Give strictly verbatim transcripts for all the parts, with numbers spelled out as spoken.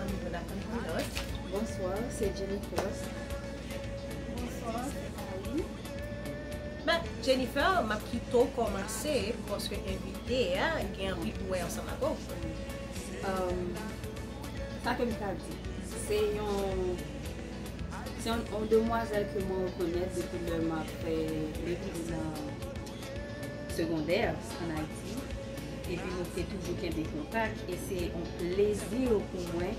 Ann jwenn ak ann konn lòt. Bonswa, se Jennifer. Bonswa, se Marie. Ben, Jennifer, m ap kite w kòmanse paske envite a gen anpil pou wè ansanm ak ou. Um, sa ke m ka di, se yon se yon, yon demwazèl ke mwen rekonèt depi lè m ap fè lekti nan segondè ann Ayiti. Epi nou te toujou kenbe kontak e se yon plezi pou mwen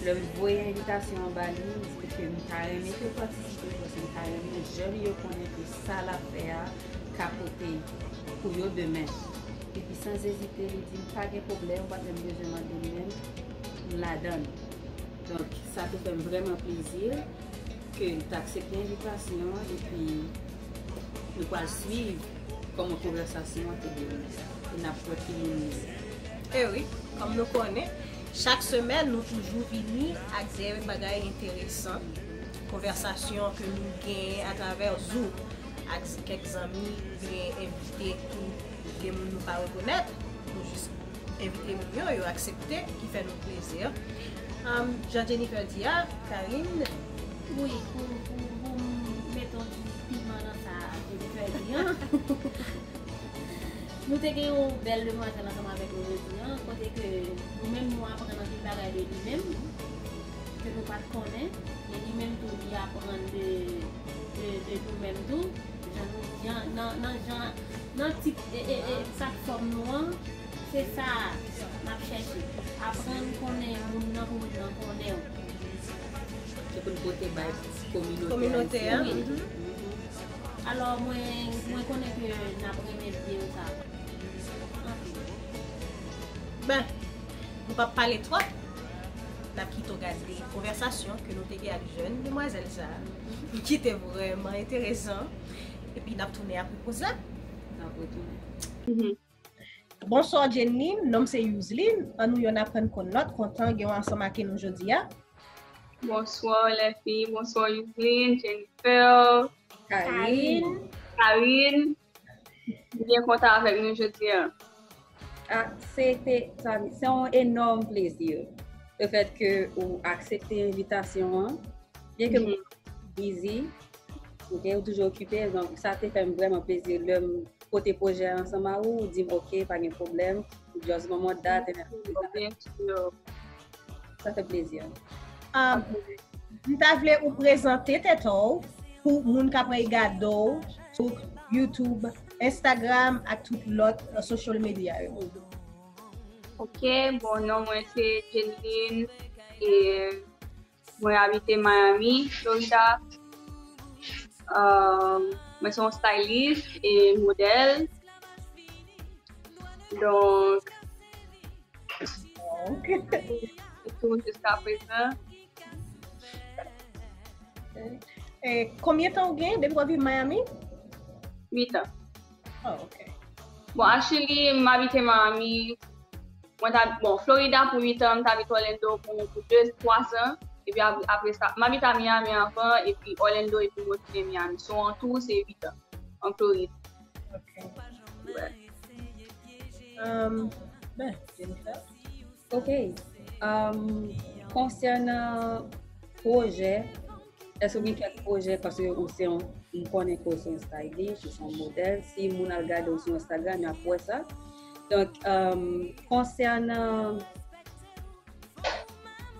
lè m voye envitasyon an ba li, m di ke m ta renmen ke l patisipe paske m ta renmen jèn yo konnen ke sa l ap fè a ka pote pou yo demen. Epi san ezite, li di m pa gen pwoblèm, ou pa t menm bezwen mande m menm, m ladan l. Donk, sa te fè m vrèman plezi ke l t aksepte envitasyon an, epi nou pral swiv kòman konvèsasyon an te dewoule. E n ap wè ki moun li ye. E wi, kòm nou konnen, chak semèn nou toujou vini ak de bagay enteresan, konvèsasyon ke nou genyen atravè Zoom ak kèk zanmi oubyen envite tou, de moun nou pa rekonèt, nou jis envite moun yo, yo aksepte, ki fè nou plezi. Um, jan Jennifer di a, Karine. Wi, pou, pou, pou m mete yon ti piman nan sa Jennifer di an. Nou te gen yon bèl demwazèl ansanm avèk nou jodi an, kote ke nou menm nou aprann anpil bagay de li menm, ke nou pa t konnen, e li menm tou li aprann de, de, de nou menm tou, jan nou, jan, nan, nan jan, nan tip e, e, e platfòm nou an, se sa n ap chèche. Aprann konnen moun nan pou moun nan konnen w. Se pou n pote bay kominote Kominote a. ayisyen. Mhm. Alò, mwen, mwen konnen ke n ap renmen videyo sa. Anpil. Ben, nou p ap pale twòp. N ap kite w gade konvèsasyon ke nou te gen ak jèn demwazèl sa a. Ki te vrèman enteresan. Epi n ap tounen apre poz la. N ap retounen. Bonswa Jenny, non m se Yuzlin. An nou yonn aprann konn lòt, kontan gen w ansanm ak nou jodi a. Bonsoir les filles, bonsoir Yuzlin, Jennifer, Karine, Karine. M byen kontan avèk nou jodi a. Ah, se te sa, se yon enòm plezi. Le fèt ke ou aksepte envitasyon an, byen ke m bizi, ok, ou toujou okipe, donk sa te fè m vrèman plezi lè m pote pwojè a ansanm a ou, ou di m ok, pa gen pwoblèm, just ban m yon dat, and everything. Byen si. Sa fè plezi. Um, m ta vle ou prezante tèt ou pou moun k ap gade w sou YouTube, Instagram ak tout lòt uh, social media yo. Ok, bon, non mwen se Jenlyn e mwen abite Miami, Florida. Um, mwen se yon stylist e modèl. Donk, se tou jiska prezan. E konbyen tan ou gen depi w ap viv Miami? Uit an. Oh, ok. Bon, actually, m abite Miami. Mwen ta, bon, Florida pou uit an, m t abite Orlando pou, pou de, twa zan. Epi ap- apre sa, m abite a Miami anvan, epi Orlando, epi m retounen Miami. So, an tou, se uit an, an Florid. Ok. Wè. Um, ben, Jennifer. Ok. Um, konsènan pwojè, èske w gen kèk pwojè, paske ou se yon, m konnen ke w se yon stylist, ou se yon modèl. Si moun al gade w sou Instagram, y ap wè sa. Donk, um, konsènan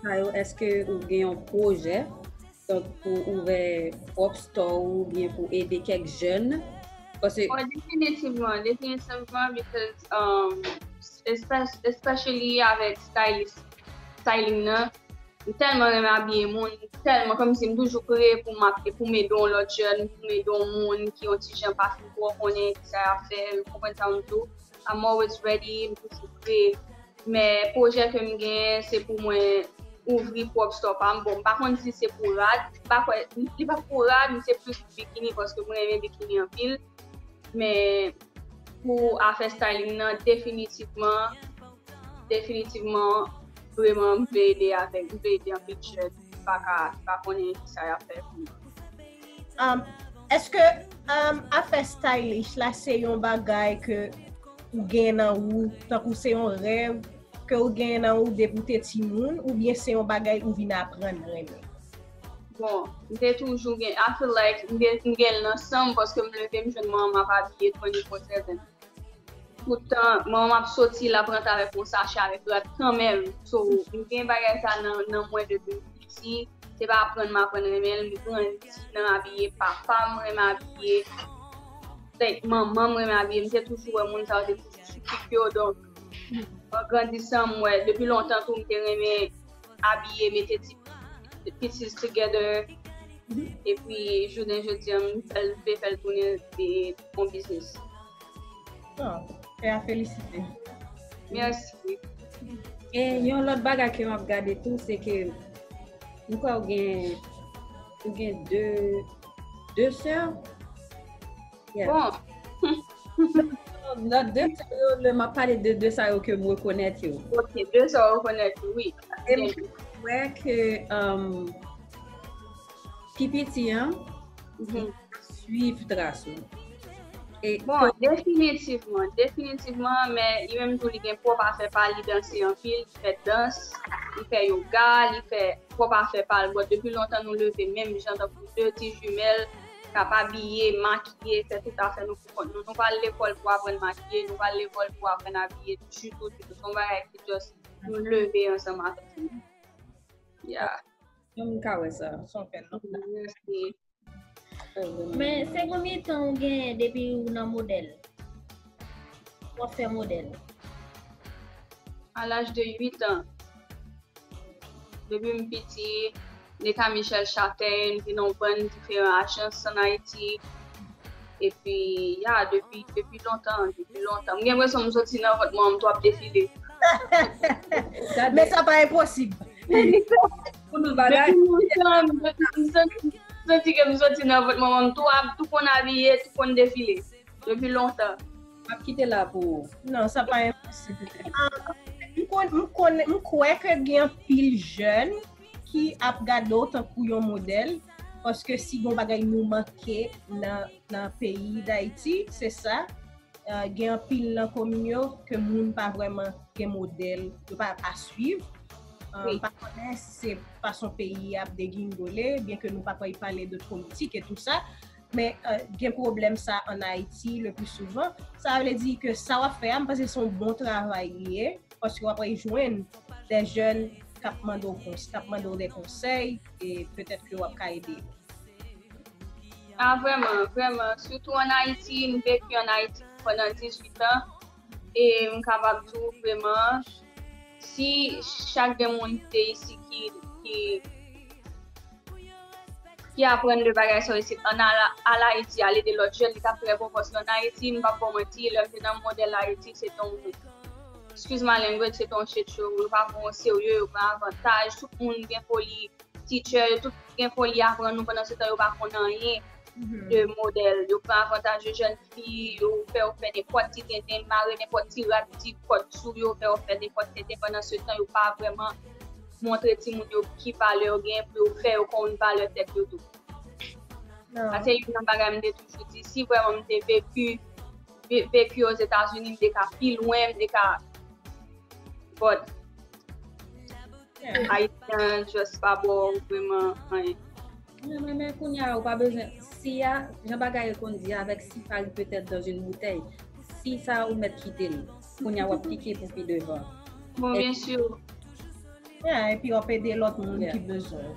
sa yo, èske ou gen yon pwojè, donk, pou ouvè pwòp store ou oubyen pou ede kèk jèn? Paske Bon, definitivman, definitivman, because, um, espe- especially avèk stylist, styling nan, m tèlman renmen abiye moun, m tèlman, kòmsi m toujou prè pou m ap- pou m ede yon lòt jèn, pou m ede yon moun ki yon ti jan pa fin twò konnen ki sa y ap fè, ou konprann sa m di w. I'm always ready, m toujou prè. Men pwojè ke m genyen, se pou mwen ouvri pwòp store pa m. Bon, m pa konn si se pou rad, m pa kwè, li pa pou rad, men se plis bikini, paske mwen renmen bikini anpil. Men pou afè styling nan, definitivman, definitivman, vrèman, m vle ede avèk, m vle ede anpil jèn ki pa ka, ki pa konnen ki sa y ap fè pou yo. Um, èske um, afè stylish la se yon bagay ke ou gen nan ou, tankou se yon rèv ke w genyen nan ou depi w te timoun, oubyen se yon bagay ou vin aprann renmen? Bon, m te toujou gen, I feel like m gen, m gen l nan san m paske m leve m jwenn manman m ap abiye twenty four seven. Tout tan, manman m ap soti, l ap rantre avèk yon sachè avèk rad kanmenm. So, m gen bagay sa nan, nan mwen depi m piti. Se pa aprann m aprann renmen l, m grandi nan abiye papa m renmen abiye. Like, manman m renmen abiye. M te toujou wè moun sa yo te toujou sou koup yo. Donk, an grandisan, m wè, depi lontan tou, m te renmen abiye, mete ti pieces together. Epi, jounen jodi a, m fè l, m vle fè l tounen yon biznis. Bon, fè a felisite. Mèsi. E yon lòt bagay ke m ap gade tou, se ke m kwè ou gen, ou gen de, de sè. Yeah. Bon, Nan de sè yo, lè m ap pale de de sa yo ke m rekonèt yo. Ok, de sa w rekonèt yo, wi. E m wè ke um, pi piti an, li suiv tras ou. E Bon, definitivman, definitivman, men li menm tou li gen pwòp afè pa li, danse anpil, li fè dans, li fè yoga, li fè pwòp afè pa l. Bon, depi lontan nou leve menm jan tankou de ti jimèl, k ap abiye, makiye, fè tout afè nou pou kont nou. Nou pa al lekòl pou aprann makiye, nou pa al lekòl pou aprann abiye ditou, ditou. Se yon bagay ki just nou leve ansanm avèk li. Yeah. Mwen m ka wè sa. Son fè non. Mèsi. Men se konbyen tan ou genyen depi ou nan modèl? W ap fè modèl? À l'âge de huit ans. Depi m piti, Neka Michel Chatey, m te nan yon bann diferan ajans an Ayiti. Epi, ya, depi, depi lontan, depi lontan. M gen enpresyon m soti nan vant manman m tou ap defile. Men sa pa enposib. Pou nou bagay. Depi lontan, m santi, m santi ke m soti nan vant manman m tou ap, tou konn abiye, tou konn defile. Depi lontan. M ap kite la pou ou. Non, sa pa enposib. Ah, m konn, m konn, m kwè ke gen anpil jèn ki ap gade w tankou yon modèl, paske si gon bagay nou manke nan, nan peyi Dayiti, se sa. Ah, gen anpil nan komin yo ke moun pa vrèman gen modèl, yo pa a swiv. Ah, m pa konnen si se fason peyi a ap degingole, byen ke nou pa kwè pale de politik e tou sa. Men euh, gen pwoblèm sa an Ayiti le pli souvan. Sa vle di ke sa w ap fè a, m panse se yon bon travay li ye, paske w ap jwenn de jèn k ap mande w kons, k ap mande w de konsèy, e petèt ke w ap ka ede yo. Ah, vrèman, vrèman. Sitou an Ayiti, m vécu an Ayiti pandan dizuit an. E m kapab di w vrèman, si chak gen moun ki te isi ki, ki, ki aprann de bagay sa yo isi an al, al Ayiti, al ede lòt jèn, li t ap trè bon, paske an Ayiti, m p ap ba w manti, lè m te nan modèl Ayiti, se te yon, excuse my language, se te yon shit show, yo pa pran w serye, yo pran avantaj, tout moun gen foli, teacher yo tout gen foli aprann nou, pandan se tan yo pa konn anyen de modèl. Yo pran avantaj de jèn fi, yo fè yo fè nenpòt ti tenten, mare nenpòt ti rad, ti kòd sou yo, fè yo fè nenpòt tenten, pandan se tan yo pa vrèman montre timoun yo ki valè yo genyen pou yo fè yo konn valè tèt yo tou. Sa se youn nan bagay m te toujou di, si vrèman m te vécu, vécu Ozetazini, m te ka pi lwen, m te ka, but Ayisyen just pa ba w vrèman anyen. Men, men, men kounye a, ou pa bezwen. Si a, jan bagay yo konn di, avec six paris peut-être dans une bouteille. Si sa, ou mèt kite l. Kounye a, w ap pike pou pi devan. Bon, byen si. Yeah, epi w ap ede lòt moun ki bezwen.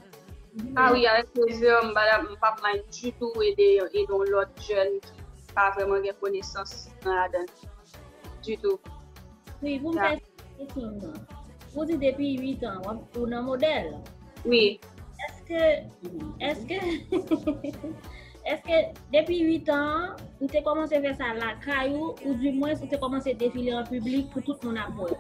Ah wi, avèk plezi, m pa, m p ap mind ditou ede, ede yon lòt jèn ki pa vrèman gen konesans nan ladan l. Ditou. Wi, pou m fè kesyon nan. Ou di depi uit an, w ap, ou nan modèl. Wi. Èske, èske, èske depi uit an, ou te kòmanse fè sa lakay ou, ou di mwens ou te kòmanse defile an piblik pou tout moun ap wè?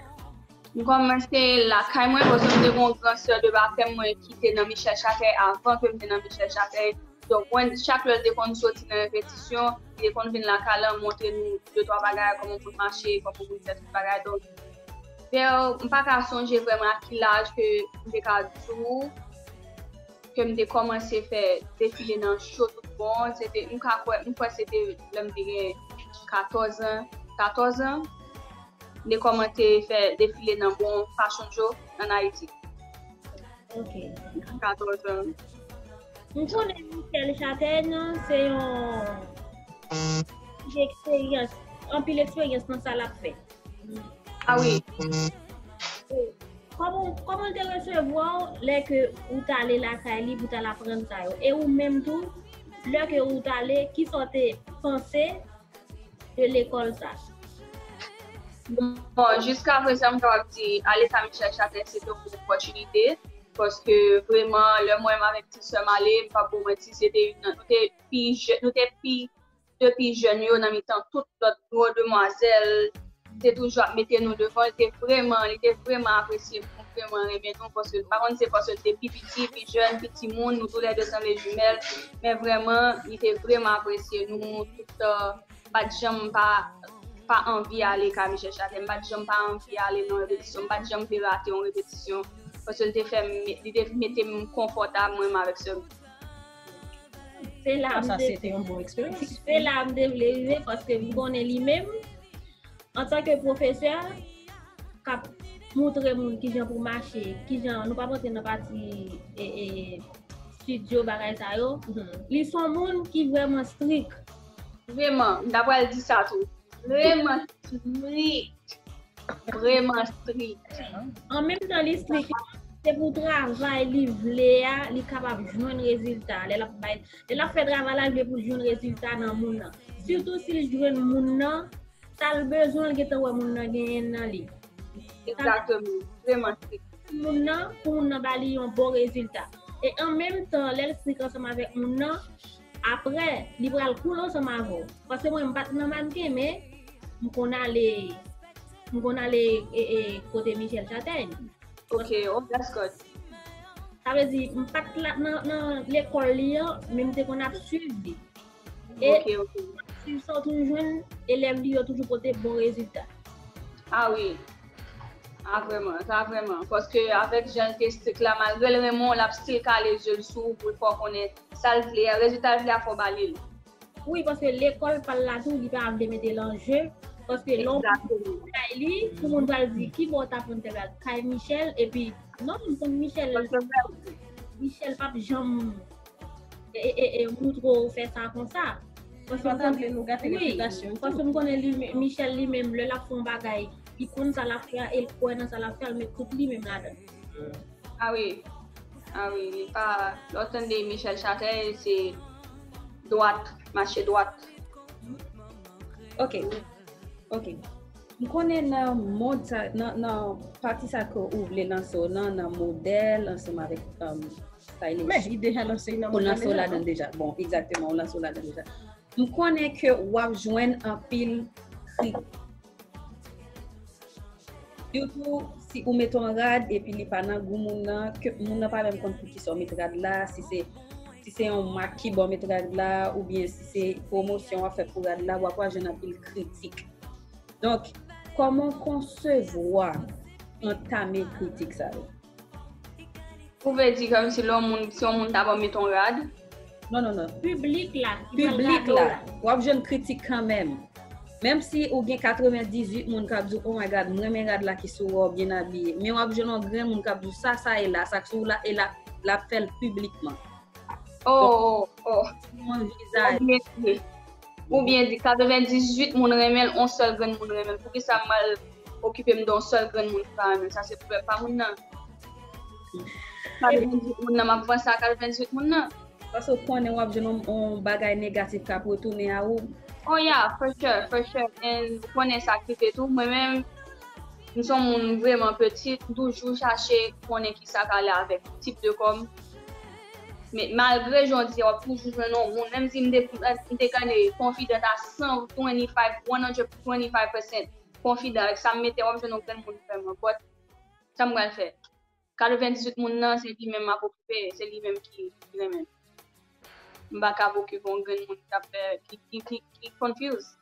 M kòmanse lakay mwen, paske m te gen yon gran sè de batèm mwen ki te nan Michel Chatey avan ke m te nan Michel Chatey. Donk, mwen, chak lè l te konn soti nan repetisyon, li te konn vin lakay la, montre nou de twa bagay, kòman pou n mache, kòman pou n fè tout bagay. Donk, vè, m pa ka sonje vrèman a ki laj ke m te ka di w ke m te kòmanse fè defile nan cho tout bon. Se te, m ka kwè, m kwè se te lè m te gen katòz an, katòz an. m te kòmanse fè defile nan bon fashion show ann Ayiti. Ok. Katòz an. M konnen Michel Chatèn se yon eksperyans, anpil eksperyans nan sa l ap fè. Ah wi. Kòman kòman l te resevwa w lè ke ou t ale lakay li pou t al aprann sa yo? E ou menm tou, lè ke ou t ale, kisa w te panse de lekòl sa? Bon, jiska prezan, m kapab di, ale sa Michel Chatèn, se te yon opòtinite. Paske vreman, lè mwen menm avèk ti sè m ale, m p ap ba w manti, se te youn nan, nou te pi jèn, nou te pi de pi jèn yo nan mitan tout lòt gwo demwazèl te toujou ap mete nou devan, li te vreman, li te vreman apresye nou, vreman renmen nou, paske m pa konn se paske nou te pi piti, pi jèn, pi timoun, nou toulède sanble jimèl, men vreman, li te vreman apresye nou, tout, m pa t janm pa, pa anvi ale kay Michel Chatèn, m pa t janm pa anvi ale nan repetisyon, m pa t janm vle rate yon repetisyon, paske li te fè m, li te mete m konfòtab, mwen menm avèk sè m. Se la Ah, m sa te se te yon bon eksperyans. Se la m te vle rive paske m konnen li menm, antanke pwofesè, k ap montre moun kijan pou mache, kijan nou p ap rantre nan pati e, e, estidyo, bagay sa yo. Li se yon moun ki vrèman strik. Vreman, m ta pral di sa tou. Vreman strik. Vreman strik. An menm tan li strik, se pou travay li vle a, li kapab jwenn rezilta. Lè l ap bay, lè l ap fè travay la, li vle pou l jwenn rezilta nan moun nan. Sitou si l jwenn moun nan, sa l bezwen, l gentan wè moun nan genyen nan li. Egzakteman. Vreman strik. Moun nan, pou moun nan ba li yon bon rezilta. E an menm tan, lè l strik ansanm avèk moun nan, apre, li pral koule ansanm avè w. Paske mwen, m pa t nan mannken, men m konn ale, m konn ale e, e, kote Michel Chatèn. Ok, oh, that's good. Sa vle di, m pa t la nan, nan lekòl li an, men m te konn ap swiv li. E Ok, ok. swiv sa w toujou jwenn, elèv li yo toujou pote bon rezilta. Ah wi. Ah, vreman, sa vreman. Paske avèk jan l te strik la, malgre l renmen w, l ap still kale zye l sou ou pou l fè w konnen sa l vle a, rezilta l vle a, fò w ba li l. Wi, paske lekòl pa l la tou, li pa vle mete l an je. Paske lè w Egzakteman. kay li, pou moun pral di, "Ki bò w t aprann tèl bagay?" Kay Michel, epi, non, m konn Michel, Paske vreman, Michel p ap janm e, e, e, e, moutre w fè sa konsa. Li pa ta vle nou gate Wi, repitasyon l tou. Paske m konnen li, Michel li menm, lè l ap fè yon bagay, li konn sa l ap fè a, e l kwè nan sa l ap fè a, l met tout li menm ladan. Ah wi. Ah wi, li pa, lè w tande Michel Chatèn, se dwat, mache dwat. Ok. Ok. M konnen nan mond sa, nan, nan pati sa ke ou vle lanse w nan, nan modèl, ansanm avèk um, stylist. Men, li deja lanse nan Ou modèl lanse w deja, ladan non? Deja. Bon, egzakteman, ou lanse w ladan deja. M konnen ke w ap jwenn anpil kri. Sitou si ou mete yon rad epi li pa nan gou moun nan, ke moun nan pa menm konn poukisa w met rad la, si se si se yon mak ki ba w met rad la, oubyen si se pwomosyon w ap fè pou rad la, w ap jwenn anpil kritik. Donk, kòman w konsevwa antame kritik sa yo? Ou vle di kòmsi lè yon moun, si yon moun ta ba w met yon rad? Non, non, non. Piblik la, ki pral Piblik gade w la, la. W ap jwenn kritik kanmenm. Menm si ou gen katrevendizuit moun k ap di w, "Oh my God, m renmen rad la ki sou ou, w byen abiye." Men w ap jwenn yon grenn moun k ap di w, "Sa, sa e la, sa k sou ou la, e l ap, l ap fè l piblikman." Oh, oh, oh. Yon vizaj. Oubyen, oubyen di katrevendizuit moun renmen l, yon sèl grenn moun renmen l. Poukisa m al okipe m de yon sèl grenn moun ki pa renmen l? Sa se pwoblèm pa moun nan. Katrevendizuit moun nan, m ap vanse a katrevendizuit moun nan. Paske w konnen w ap jwenn yon, yon bagay negatif k ap retounen a ou. Oh yeah, for sure, for sure. And ou konnen sa k rive tou. Mwen menm, m se yon moun vreman peti, m toujou chache konnen ki sa k ale avèk tip de kò m. Men malgre jan w di, w ap toujou jwenn yon moun, menm si m te, m te gade konfidan a cent twenty-five, one hundred twenty-five percent konfidan avèk sa m mete, w ap jwenn yon grenn moun vrèman. But, sa m pral fè? Katrevendizuit moun nan, se li menm m ap okipe, se li menm ki, ki renmen m. M pa ka okipe yon grenn moun ki ap fè, ki, ki, ki, ki confuse.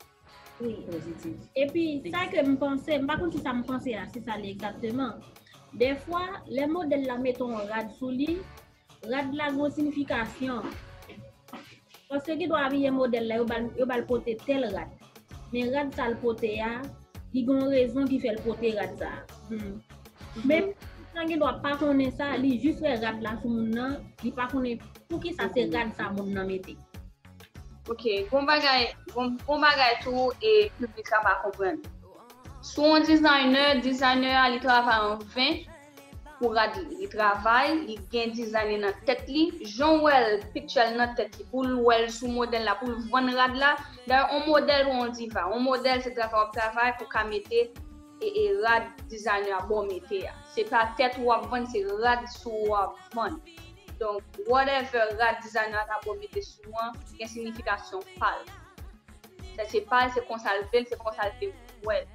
Wi. Pozitif. Epi, sa ke m panse, m pa konn si sa m panse a, si sa li egzakteman. Defwa, lè modèl la mete yon rad sou li, rad la gen yon siyifikasyon. Paske gen dwa abiye modèl la, yo ba l, yo ba l pote tèl rad. Men rad sa l pote a, Li gen yon rezon ki fè l pote rad sa a. Men moun nan gen dwa pa konnen sa, li jis wè rad la sou moun nan, li pa konnen poukisa se rad sa moun nan mete. Ok, gon bagay, gon, gon bagay tou e piblik la pa konprann. Si w yon designer, designer a li travay an ven pou rad li. Li travay, li gen designer nan tèt li. Jan w wè l, picture l nan tèt li, pou l wè l sou modèl la, pou l vann rad la. Dayè, yon modèl ou yon diva. Yon modèl se travay w ap travay pou ka mete e, e rad designer a ba w mete a. Se pa tèt ou w ap vann, se rad sou ou w ap vann. Donk, whatever rad designer a ta ba w mete sou an, gen siyifikasyon pa l. Sa se pa l, se konsa l vle l, se konsa l vle wè l.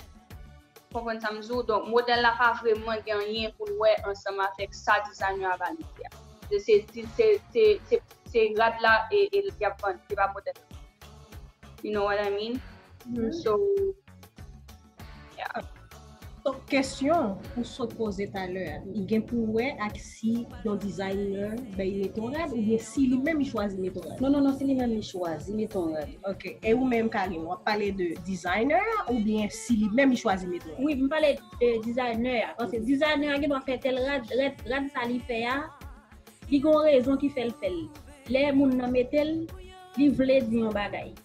Konprann sa m di w? Donk, modèl la pa vrèman gen anyen pou l wè ansanm avèk sa designer a ba l mete a. Se, se, se, se, se, se rad la e, e y ap vann, se pa modèl la. You know what I mean? So, yeah. So, kesyon ou sot poze talè a, li gen pou wè ak si yon designer bay mete yon rad oubyen si li menm li chwazi mete yon rad? Non, non, non, si li menm li chwazi mete yon rad. Ok. E ou menm, Karine, w ap pale de designer a oubyen si li menm li chwazi mete yon rad? Wi, m pale de designer a. Paske designer a gen dwa fè tèl rad, rad, rad sa li fè a, li gen yon rezon ki fè l fè l. Lè moun nan mete l, li vle di yon bagay.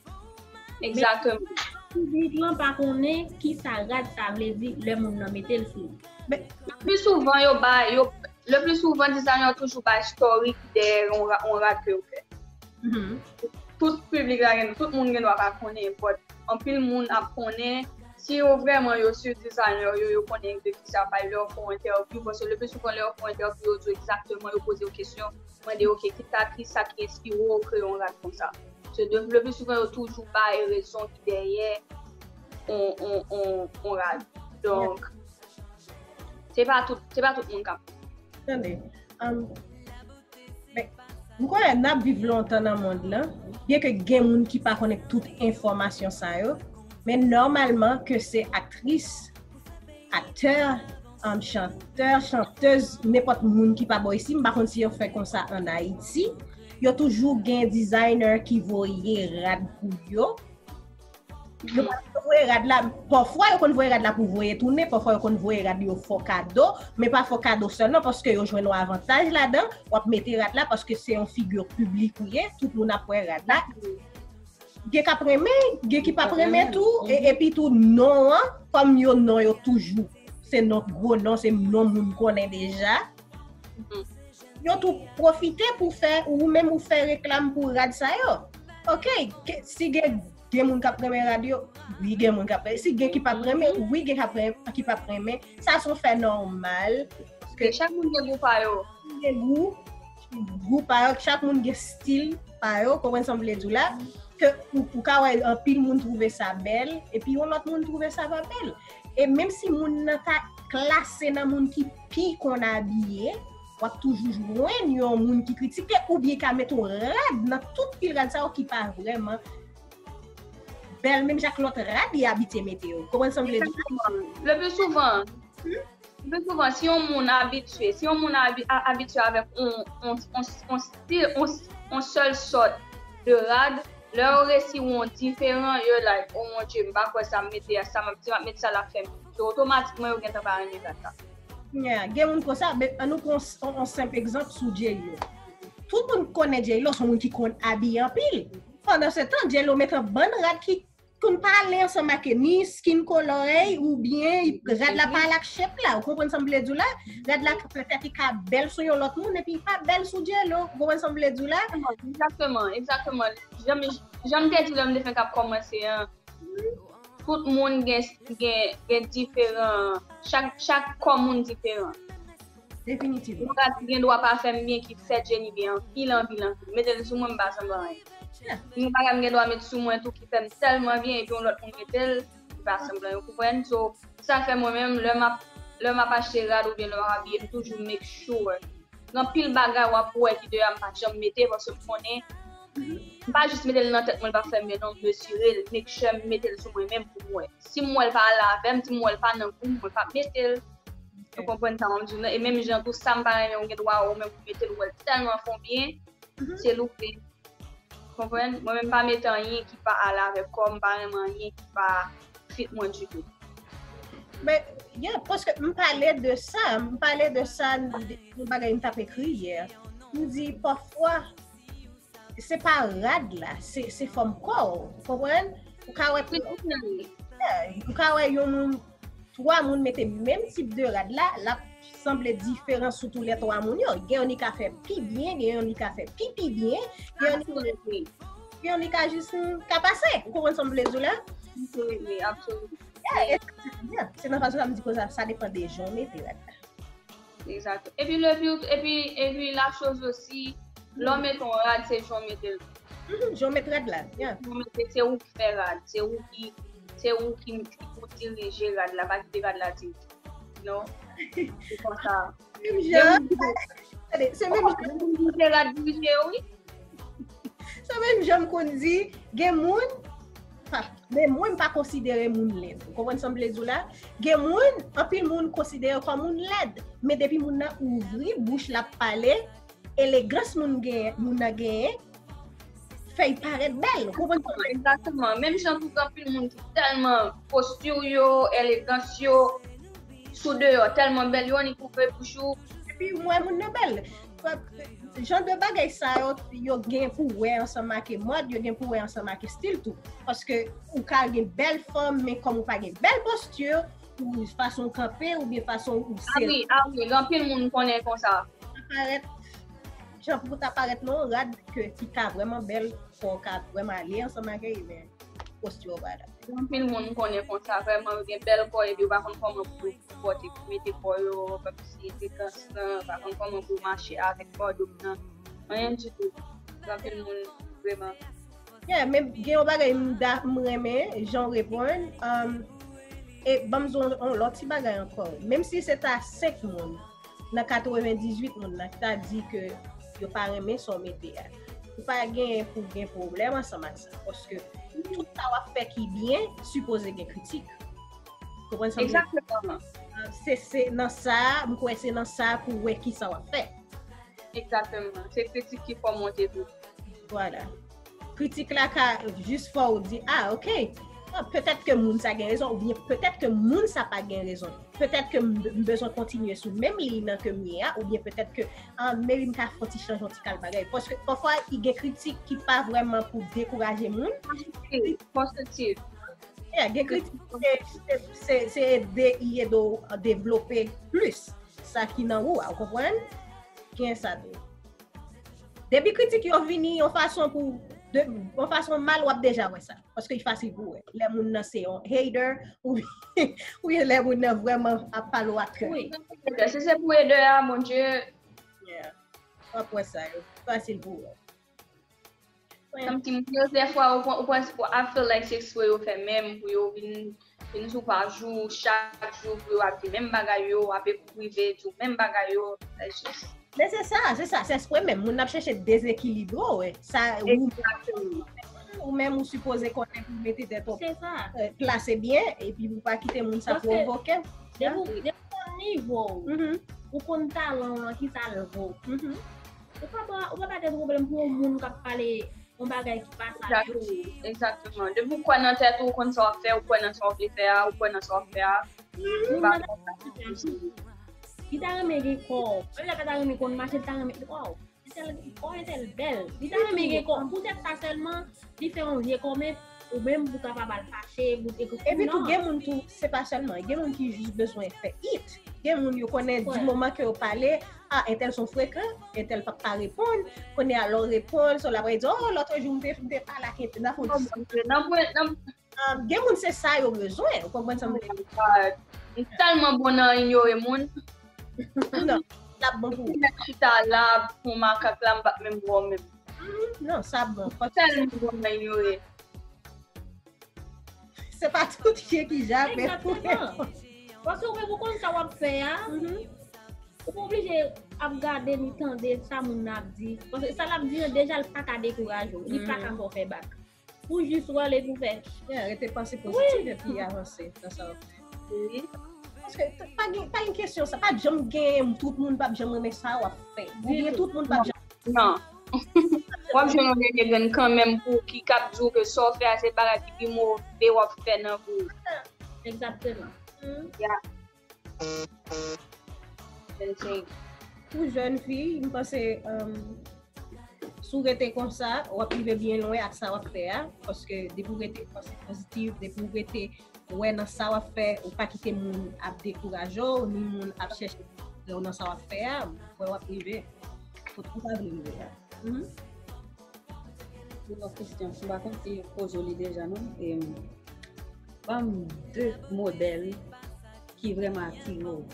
Egzakteman. Piblik lan pa konnen ki sa rad sa vle di lè moun nan mete l sou li. Le pli souvan, yo bay, yo, le pli souvan, designer yo toujou bay story ki dèyè yon ra- yon rad ke yo fè. Tout piblik la gen, tout moun gen dwa pa konnen, but anpil moun ap konnen. Si yo vrèman yo swiv designer yo, yo konnen de ki sa bay lè yo fè yon entèvyou, paske le pli souvan lè yo fè yon entèvyou, yo di w egzakteman, yo poze w kesyon, mande, ok, ki sa, ki sa ki enspire w kreye yon rad konsa? Se de, le pli souvan yo toujou bay rezon ki dèyè on, on, on, on rad. Donk, se pa tout, se pa tout moun k ap. Tande, um, men, m konnen n ap viv lontan nan mond lan, byen ke gen moun ki pa konnen tout enfòmasyon sa yo, men nòmalman ke se aktris, aktè, um, chantè, chantèz, nenpòt moun ki pa bò isi, m pa konn si yo fè konsa ann Ayiti, yo toujou gen designer ki voye rad pou yo. Yo pa voye rad la, pafwa yo konn voye rad la pou voye tounen, pafwa yo konn voye rad yo fè w kado, men pa fè w kado sèlman paske yo jwenn yon avantaj ladan, w ap mete rad la paske se yon figi piblik ou ye, tout moun ap wè rad la. Gen k ap renmen, gen ki p ap renmen tou, e, epi tou non an, kòm yo non yo toujou, se non gwo non, se non moun konnen deja. Yo tou pwofite pou fè, ou menm ou fè reklam pou rad sa yo. Ok, ke- si gen, gen moun k ap renmen rad yo, wi gen moun k ap renmen. Si gen ki p ap renmen, wi gen k ap renmen, ki p ap renmen. Sa se yon fè nòmal. Ke chak moun gen gou pa yo. Gen gou, gou pa yo, chak moun gen stil pa yo, konprann sa m vle di w la, ke ou, ou ka wè anpil moun twouve sa bèl, epi yon lòt moun twouve sa pa bèl. E menm si moun nan ta klase nan moun ki pi konn abiye, w ap toujou jwenn yon moun ki kritike oubyen ka mete yon rad nan tout pil rad sa yo ki pa vrèman bèl, menm jan ak lòt rad li abitye mete yo. Konprann sa m vle di? Le pli souvan, le pli souvan, si yon moun abitye, si yon moun abi- a- abitye avèk on, on, on, on stil, on, on sèl sòt de rad, lè yo resi wè yon diferan, yo like, oh mon Dieu, m pa kwè sa m mete a, sa m ap di, m ap mete sa l ap fè m. So, otomatikman, yo gentan pa renmen rad la. Yeah, gen moun konsa, men an nou pran on, on senp egzanp sou J-Lo. Tout moun konnen J-Lo se yon moun ki konn abiye anpil. Pandan se tan, J-Lo mete yon bann rad ki konn pa ale ansanm ak ni skin color ey oubyen rad la pa al ak shape la. Ou konprann sa m vle di w la? Rad la petèt li ka bèl sou yon lòt moun epi li pa bèl sou J-Lo. Ou konprann sa m vle di w la? Egzakteman, egzakteman. Jan m, jan m te di lè m te fenk ap kòmanse an, tout moun gen, gen, gen diferan, chak, chak kò moun diferan. Definitivman. Yon rad ki gen dwa pa fè m byen, ki fè Jenny byen anpil, anpil, anpil. Mete l sou mwen, m pa sanble anyen. Yon bagay m gen dwa met sou mwen tou ki fè m tèlman byen, epi yon lòt moun mete l, li pa sanble anyen, ou konprann? So, sa fè mwen menm, lè m ap, lè m ap achte rad oubyen lè m ap abiye, m toujou make sure. Gen anpil bagay w ap wè ki deyò a m pa janm mete, paske m konnen, m pa jis mete l nan tèt mwen, l pa fè m byen, non, m mezire l, make sure m mete l sou mwen menm pou m wè. Si m wè l pa ale avè m, si m wè l pa nan gou m, mwen p ap mete l. Ou konprann sa m ap di w nan? E menm jan tou, sa m pa renmen, ou gen dwa ou menm ou mete l, ou wè l tèlman fè w byen, se loupe. Konprann? Mwen menm, m pa mete anyen ki pa ale avèk kò m, m pa renmen anyen ki pa fit mwen ditou. Men, yeah, paske m pale de sa, m pale de sa, yon bagay m t ap ekri yè. M di, pafwa, se pa rad la, se, se fòm kò w, ou konprann? Ou ka wè, yeah, ou ka wè yon moun, twa moun mete menm tip de rad la, l ap sanble diferan sou tou lè twa moun yo. Gen yon li ka fè pi byen, gen yon li ka fè pi, pi byen, gen yon li ka, gen yon li ka jis, mm, ka pase. Ou konprann sa m vle di w la? Absolutely, absolutely. Yeah, e sa ki byen. Se nan fason sa m di konsa, sa depann de jan w mete rad la. Exact. Epi le but, epi, epi la chose aussi, lè w mete yon rad, se jan w mete l. Mhm, jan w met rad la, yeah. Jan w mete, se ou ki fè rad, se ou ki, se ou ki, ki pou dirije rad la, pa kite rad la dirije. Non? Se konsa. Menm jan, tande, se menm jan. Gen moun ki dirije rad dirije yo, wi. Se menm jan m konn di, gen moun, pa, men mwen m pa konsidere moun lèd. Ou konprann sa m vle di w la? Gen moun, anpil moun konsidere yo kòm moun lèd. Men depi moun nan ouvri bouch l ap pale, elegans moun gen, moun nan genyen, fè y parèt bèl. Ou konprann sa m vle di w la? Exactement. Menm jan tou gen anpil moun ki tèlman posti yo, elegans yo, sou deyò, tèlman bèl yo, annik ouvri bouch ou. Epi w wè moun nan bèl. Jan de bagay sa yo, yo gen pou wè ansanm ak mòd, yo gen pou wè ansanm ak estil tou. Paske ou ka gen bèl fòm, men kòm ou pa gen bèl posti, ou fason w kanpe, oubyen fason ou sere. Ah wi, ah wi, gen anpil moun konnen konsa. Parèt, jan pou ta parèt nan yon rad ke, ki ka vrèman bèl, fò w ka vrèman ale ansanm ak li, men posti w pa la. Gen anpil moun m konnen konsa, vrèman, yo gen bèl kò, epi yo pa konn kòman pou yo pòte, pou mete kò yo, kòmsi elegans lan, yo pa konn kòman pou yo mache avèk kò dominan. Anyen ditou. Gen anpil moun, vrèman. Yeah, men gen yon bagay m da-, m renmen, jan w reponn, um, e ban m di w yon lòt ti bagay ankò. Menm si se ta senk moun, nan katrevendizuit moun nan ki ta di ke yo pa renmen sa w mete a. Ou pa genyen pou gen pwoblèm ansanm ak sa. Paske tout sa w ap fè ki byen, sipoze gen kritik. Konprann sa m vle di? Exactement. Se, se nan sa, m kwè se nan sa pou w wè ki sa w ap fè. Exactement. Se kritik ki fè w monte tou. Vwala. Kritik la ka jis fè w di, ah, ok. Ah, petèt ke moun sa gen rezon, oubyen petèt ke moun sa pa gen rezon. Petèt ke m, m bezwen kontinye sou menm liy nan ke m ye a, oubyen petèt ke, ah, maybe m ka fè yon ti chanje, yon ti kal bagay. Paske pafwa, i gen kritik ki pa vrèman pou dekouraje moun. Konstriktif, konstriktif. Yeah, gen kritik, se, se, se, se ede, i ede w devlope plis sa ki nan ou a, ou konprann? Gen sa tou. Depi kritik yo vini yon fason pou, de, yon fason mal, w ap deja wè sa. Paske li fasil pou wè. Lè moun nan se yon hater, ou, oubyen lè moun nan vrèman ap pale w ak kè. Wi. Si se pou ede a, Bondye. Yeah. W ap wè sa, yo. Fasil pou wè. Kòmsi moun yo, dèfwa, ou pran, ou pran, I feel like se ekspre yo fè menm pou yo vin, vin sou paj ou chak jou pou yo ap di menm bagay yo, ap ekri prive, di w menm bagay yo. It's just Men se sa, se sa, se espre menm. Moun nan ap chèche dezekilibre w, sa, ou, exactement, ou menm ou sipoze konnen pou mete tèt ou, se sa, euh, plase byen, epi pou pa kite moun sa, paske pwovoke w. Depi w, depi w konn nivo w, mhm, ou konn talan w lan, ki sa l vo. Mhm. Ou pa ba, ou pa ba de pwoblèm pou yon moun k ap pale yon bagay ki pa sa menm. Exactement. Depi w kwè nan tèt ou, ou konn sa w ap fè, ou kwè nan sa w vle fè a, ou kwè nan sa w ap fè a. Mhm. Li ta renmen gen kò w. Menm lè l pa ta renmen konn mache, li ta renmen, waw, entèl, kò entèl bèl. Li ta renmen gen kò. Poutèt sa sèlman, li fè yon vye kòmè, ou menm pou ka pa ba l fache, pou, epi tou, gen moun tou, se pa sèlman, gen moun ki jis bezwen fè it. Gen moun yo konnen di moman ke yo pale, ah, entèl son frekan, entèl p ap ka reponn, kounye a lè w reponn, se w la pral di, oh, lòt jou m te, m te pale ak entèl, nan fon. Nan pwen, nan Ah, gen moun se sa yo bezwen, ou konprann sa m vle di? Oh my God. M tèlman bon nan inyore moun. Non, l ap bon pou ou. Ou mèt chita la, pou makak la, m p ap menm wè w menm. Mhm, non, sa bon. M tèlman bon nan inyore. Se pa tout je ki jape pou. Exactement. Paske ou menm ou konn sa w ap fè a. Mhm. Ou pa oblije ap gade ni tande sa moun nan ap di. Paske sa l ap di an, deja l pa ka dekouraje w. Li pa ka fè w fè bak. Pou jis rale pou fè. Yeah, rete panse pozitif epi avanse nan sa w ap fè. Wi. Paske pa gen, pa gen kesyon sa, p ap janm gen, tout moun p ap janm renmen sa w ap fè. Oubyen tout moun p ap janm. Non. W ap jwenn yon dènye grenn kanmenm pou ki k ap di w ke sa w fè a se bagay ki pi move w ap fè nan vi w. Egzakteman. Yeah. Pou jèn fi, m panse, um, si w rete konsa, w ap rive byen lwen ak sa w ap fè a. Paske depi w rete panse pozitif, depi w rete wè nan sa w ap fè, ou pa kite moun ap dekouraje w, ni moun ap chèche w nan sa w ap fè a, m kwè w ap rive kote w ta vle rive a. Mhm. Yon lòt kesyon, m pa konn si yo poze w li deja, non? E, ban m de modèl ki vrèman atire w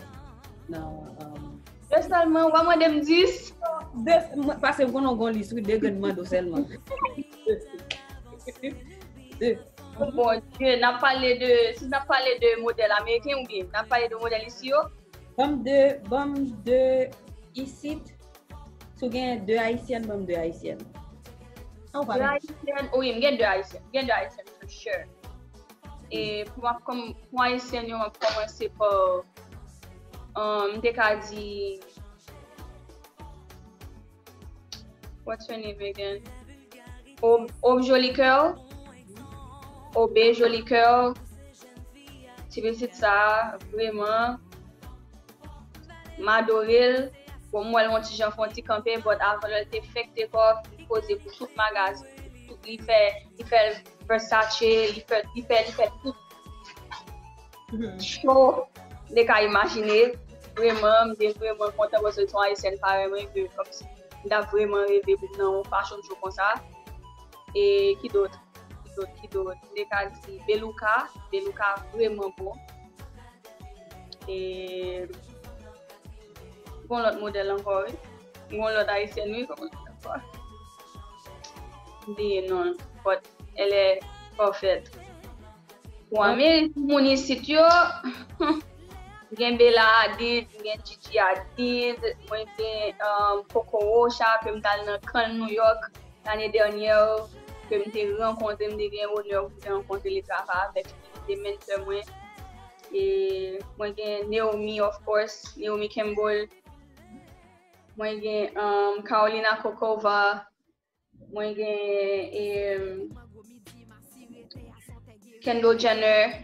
nan, um, de sèlman, w pa mande m dis? De, m, paske m konnen w gon lis, wi, de grenn mande w sèlman. De. Oh, Bondye, n ap pale de, si n ap pale de modèl ameriken oubyen n ap pale de modèl isi yo? Ban m de, ban m de isit. Si w gen de ayisyèn, ban m de ayisyèn. An, w pa de gen ayisyèn, wi, m gen de ayisyèn. M gen de ayisyèn, for sure. E pou m ap kòm, pou ayisyèn yo, m ap kòmanse pa, um, m te ka di, what's her name again? Ob, Ob Jolikè. Obe Jolikè. Ti pitit sa, vrèman, m adore l. Bon, m wè l yon ti jan fè yon ti kanpe, but avan lè l te fenk take off, li poze pou tout magazin, tout, li fè, li fè Versace, li fè, li fè, li fè tout show, de ka imajine. Vrèman, m te vrèman kontan paske se yon ayisyèn parèy mwen ke kòmsi m ta vrèman reve pou m nan yon fashion show konsa. E ki dòt? Ki dòt? Ki dòt? M te ka di Beluca. Beluca vrèman bon. E gon lòt modèl ankò, wi. Gon lòt ayisyèn, wi. Kòman l ankò? M bliye non l, but elle est parfaite. Bon, men moun isit yo, gen Bella Hadid, gen Gigi Hadid, mwen gen, um, Coco Rocha, ke m t al nan Cannes, New York, lane dènyè, ke m te rankontre, m te gen onè pou m te rankontre li, travay avèk li, li te mentor mwen. E mwen gen Naomi, of course, Naomi Campbell. Mwen gen, um, Karolina Kokova. Mwen gen, em, Kendall Jenner.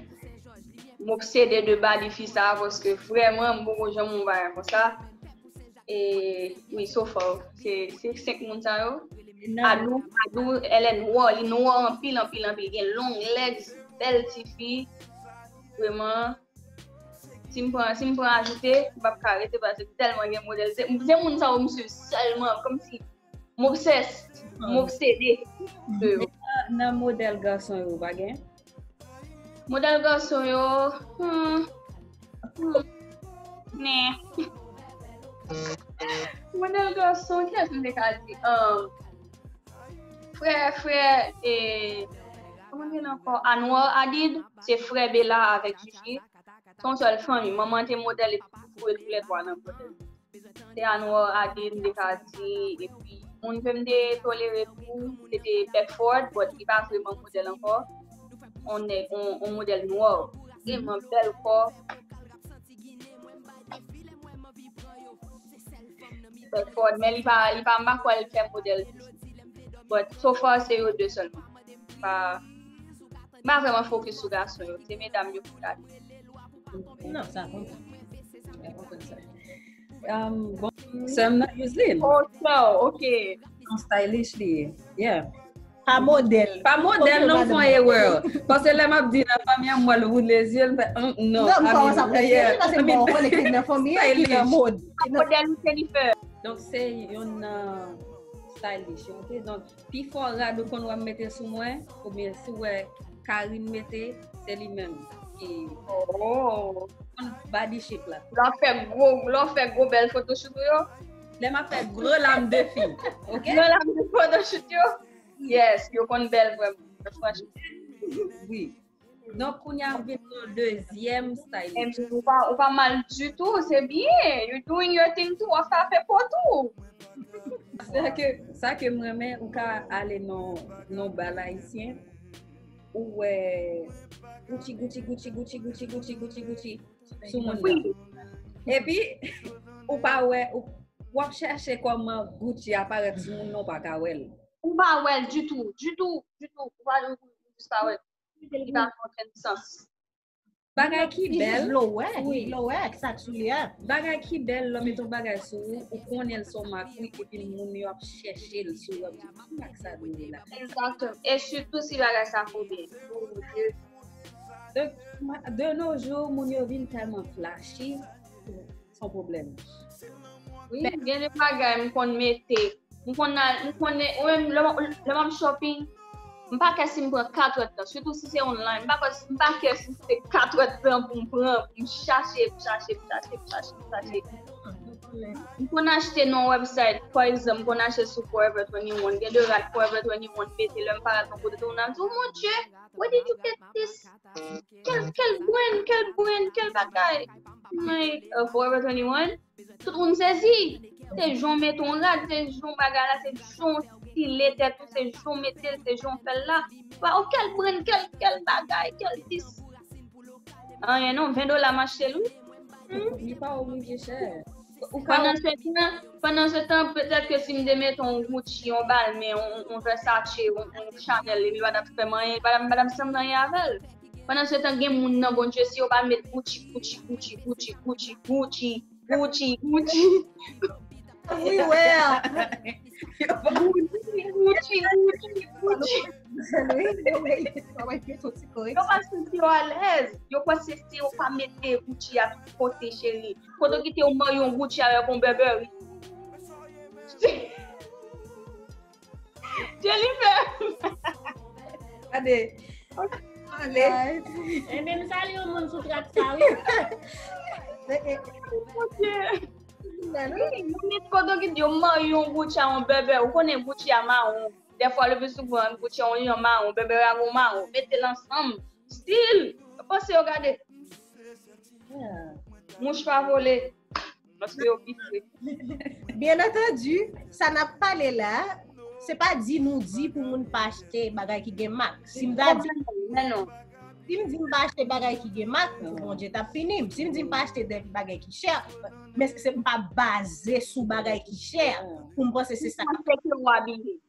M obsede de body fi sa, paske vrèman, m poko janm wè yon bagay konsa. E wi, so far, se, se senk moun sa yo. Adou, Adou, elle est noire, li noir anpil, anpil, anpil. Gen long legs, bèl ti fi. Vrèman, si m pran, si m pran ajoute, m p ap ka rete paske tèlman gen modèl. Se, se moun sa yo m swiv sèlman, kòmsi m obsès, m obsede de yo. Nan, nan modèl gason yo, ou pa gen? Modèl gason yo, hmm, hmm, men. Modèl gason, kiyès m te ka di? Um, frè, frè, e, kòman l rele ankò? Anwar Hadid, se frè Bella avèk Gigi. Se yon sèl fanmi. Manman te modèl epi yo toulètwa nan modèl. Se Anwar Hadid, m te ka di, epi moun ke m te tolere tou, se te Beckford, but li pa vrèman modèl ankò. On nèg, on, on modèl nwa. Vrèman bèl kò. Beckford, men li pa, li pa, m pa kwè l fè modèl. But so far, se yo de sèlman. M pa, m pa vrèman focus sou gason yo. Se medam yo ki gade. Non, sa konprann. Sa konprann sa. Um, bon, sè m nan, Yuslin. Oh, so, ok. Yon stylish li ye. Yeah. Pa modèl. Pa modèl, non, fè yon erè. Paske lè m ap di nan fanmi an, m wè l woule zye l, m fè, "Hum, non." Non, m pa wè sa pou fè, paske m pa wè konnen ki nan fanmi an ki nan mòd. Pa modèl ou Jennifer. Donk, se yon nan stylish, ok? Donk, pi fò rad ou konn wè m mete sou mwen, oubyen si w wè Karine mete, se li menm ki konn body shape la. Lè w fè gwo, lè w fè gwo bèl photoshoot ou yo? Lè m ap fè gwo lam de fi, ok? Gwo lam de photoshoot yo? Yes, yo konn bèl vrèman, franchman. Wi. Donk, kounye a, m vin nan dezyèm stylist. Ou pa, ou pa mal ditou, se byen. You doing your thing too, w ap fè afè pa w tou. Sa ke, sa ke m renmen, ou ka ale nan, nan bal ayisyen, ou wè Gucci, Gucci, Gucci sou moun nan. Epi, ou pa wè, ou, w ap chèche kòman Gucci aparèt sou moun nan, ou pa ka wè l. Ou pa wè l ditou, ditou, ditou. Ou pa, ou jis pa wè l. Li pa fè okenn sans. Bagay ki bèl. Lower, wi, lower, sa k sou li a. Bagay ki bèl, lè w met yon bagay sou ou, ou konnen l se yon mak, wi, epi moun yo ap chèche l sou ou, ap di, "Ki mak sa dwe la?" Exactement. E sitou si bagay sa fò byen. De, de nos jours, moun yo vin tèlman flashy, se yon pwoblèm. Wi, gen de bagay m konn mete. M konn al, m konn, ou menm, lè m ap shopping, m pa kè si m pran kat èdtan, sitou si se online, m pa kè, m pa kè si se kat èdtan pou m pran, pou m chache, m chache, m chache, m chache, m chache. M konn achte nan website, pa egzanp, m konn achte sou Forever twenty-one, gen de rad Forever twenty-one mete, lè m parèt nan kote tou, m ap di, "Oh mon Dieu, where did you get this? Quel, quel brand, quel brand, quel bagay?" Like, uh, Forever twenty-one, tout moun sezi. Se jan w mete yon rad, se jan bagay la, se jan w style tèt ou, se jan w mete l, se jan w fè l la. Wa, oh, quel brand, quel, quel bagay, quel this. Anyen non, ven dola m achte l, wi. Li pa oblije chè. Pandan se tan, pandan se tan, petèt ke si m te mete yon Gucci, yon Balmain, yon, yon Versace, yon, yon Chanel, li pa t ap fè m anyen, li pa t ap, li pa t ap sanble anyen avè l. Pandan se tan, gen moun nan, Bondye, si yo pa met Gucci, Gucci, Gucci, Gucci, Gucci, Gucci, Gucci, Gucci. Everywhere. Gucci, Gucci, Gucci, Gucci. Yo pa santi yo alèz. Yo panse si yo pa mete Gucci a tout kote, cheri. Kote w kite yon mayo Gucci avèk yon Burberry. Jennifer. Gade. Ale. Ebyen, m salye yon moun sou trak sa, wi. Wi, yo met kote w kite yon mayo Gucci a yon Burberry. Ou konnen Gucci a mawon. Dèfwa, le pli souvan, Gucci a yon jan mawon, Burberry a yon mawon. Mete l ansanm. Stil. Yo panse yo gade. Mouch pa vole. Paske yo pi fre. Byen antandi, sa n ap pale la, se pa di nou di pou moun pa achte bagay ki gen mak. Si m ta di, Men non. Si m di m pa achte bagay ki gen mak, Bondye t ap pini m. Si m di m pa achte de bagay ki chè, men se m pa baze sou bagay ki chè pou m panse se sa. Panse ke w abiye.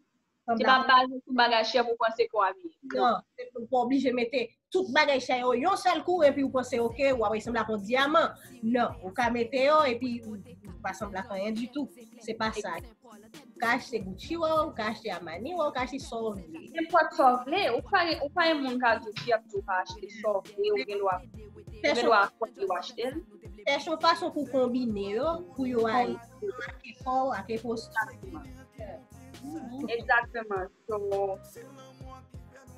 Se pa baze sou bagay chè pou panse ke w abiye. Non, se pou w pa oblije mete tout bagay chè yo yon sèl kou epi w panse, ok, w ap sanble ak yon dyaman. Non, ou ka mete yo epi ou pa sanble ak anyen ditou. Se pa sa. Ou ka achte Gucci, w ka achte Armani, w ka achte sa w vle. Nenpòt sa w vle, ou pa, ou pa yon moun ka di w ki ap di w pa achte sa w vle, ou gen dwa, ou gen dwa akonte w achte l. Chèche yon fason pou konbine yo, pou yo al ak efò, ak efò. Egzakteman. So,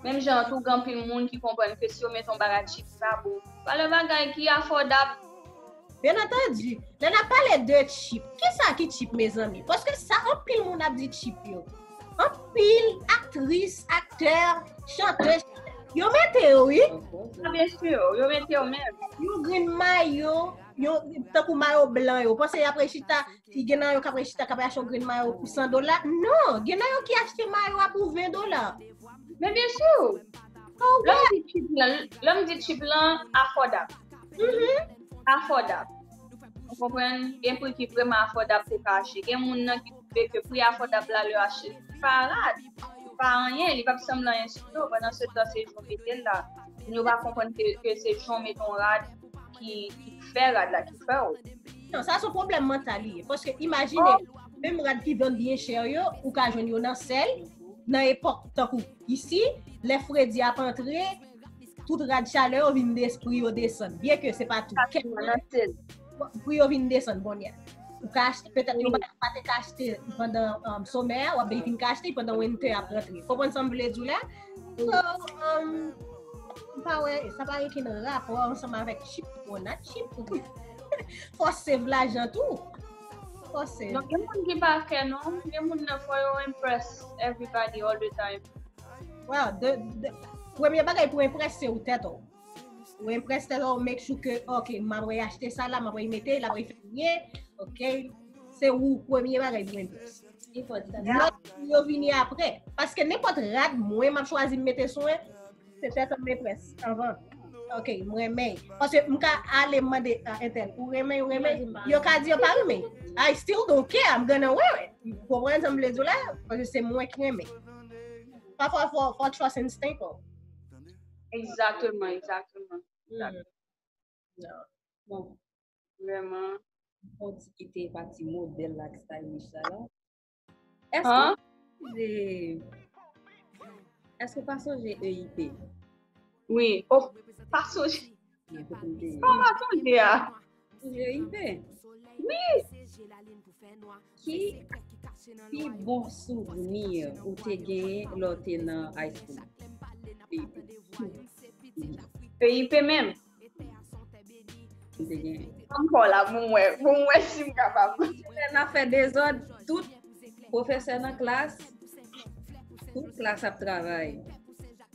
menm jan tou, gen anpil moun ki konprann ke si yo mete yon bagay cheap, sa bon. Pale bagay ki afòdab. Byen antandi, lè n ap pale de cheap, kisa ki cheap, mezanmi? Paske sa anpil moun ap di cheap yo. Anpil aktris, aktè, chantè, yo mete yo, wi. Ah, byen si, yo mete yo menm. Yon grenn mayo, yon, tankou mayo blan yo. Panse y ap rechita, gen nan yo k ap rechita, k ap achte yon grenn mayo pou san dola. Non, gen nan yo ki achte mayo a pou ven dola. Men byen si. Lè m di cheap lan, lè m di cheap lan, afòdab. Afòdab. Ou konprann? Gen pri ki vrèman afòdab pou w ka achte. Gen moun nan ki twouve ke pri afòdab la lè yo achte, li pa rad, li pa anyen, li p ap sanble anyen sou yo. Pandan se tan, se jan w mete l la. Moun yo pa konprann ke, ke se jan w mete yon rad ki, ki fè rad la, ki fè w. Non, sa se yon pwoblèm mantal li ye. Paske imajine, menm rad ki vann byen chè yo, ou ka jwenn yo nan sèl, nan epòk tankou isi, lè fredi ap antre, tout rad chalè yo vin des-, pri yo desann. Byen ke se pa tou. Kèk pri yo vin desann kounye a. Ou ka achte, petèt yon bagay ou pa te ka achte pandan, um, summer, w ap vin ka achte pandan winter ap rantre. Konprann sa m vle di w la? So, um, m pa wè, sa pa gen okenn rapò ansanm avèk cheap, bon, not cheap. Fò save lajan tou. Fò save. Donk, gen moun ki pa kè non, gen moun nan fò yo impress everybody all the time. Well, de, de, premye bagay pou impress se ou tèt ou. Ou impress tèt ou, make sure ke, ok, m ap achte sa la, m ap mete, l ap fè byen, ok. Se ou premye bagay pou impress. Lòt yo vini apre. Paske nenpòt rad mwen m ap chwazi m mete sou mwen, se tèt m impress anvan. Ok, m renmen. Paske m ka ale m mande a entèl, ou renmen, ou renmen? Yo ka di yo pa renmen. I still don't care, I'm gonna wear it. Ou konprann sa m vle di w la? Paske se mwen ki renmen. Pafwa, fò, fò trust instinct ou. Egzakteman, egzakteman. Non. Bon, vrèman. Fon ti kite pati modèl la ak stylish la la. Èske Hàn? w sonje, èske w pa sonje E I P? Wi. Oh, pa sonje. Kòman pa sonje a? Sonje E I P? Wi. Ki pi bon souvni ou te genyen lè w te nan high school? E I P. E I P menm. M te gen. Ankò la, pou m wè, pou m wè si m kapab. Lè n ap fè dezòd, tout pwofesè nan klas, tout klas ap travay.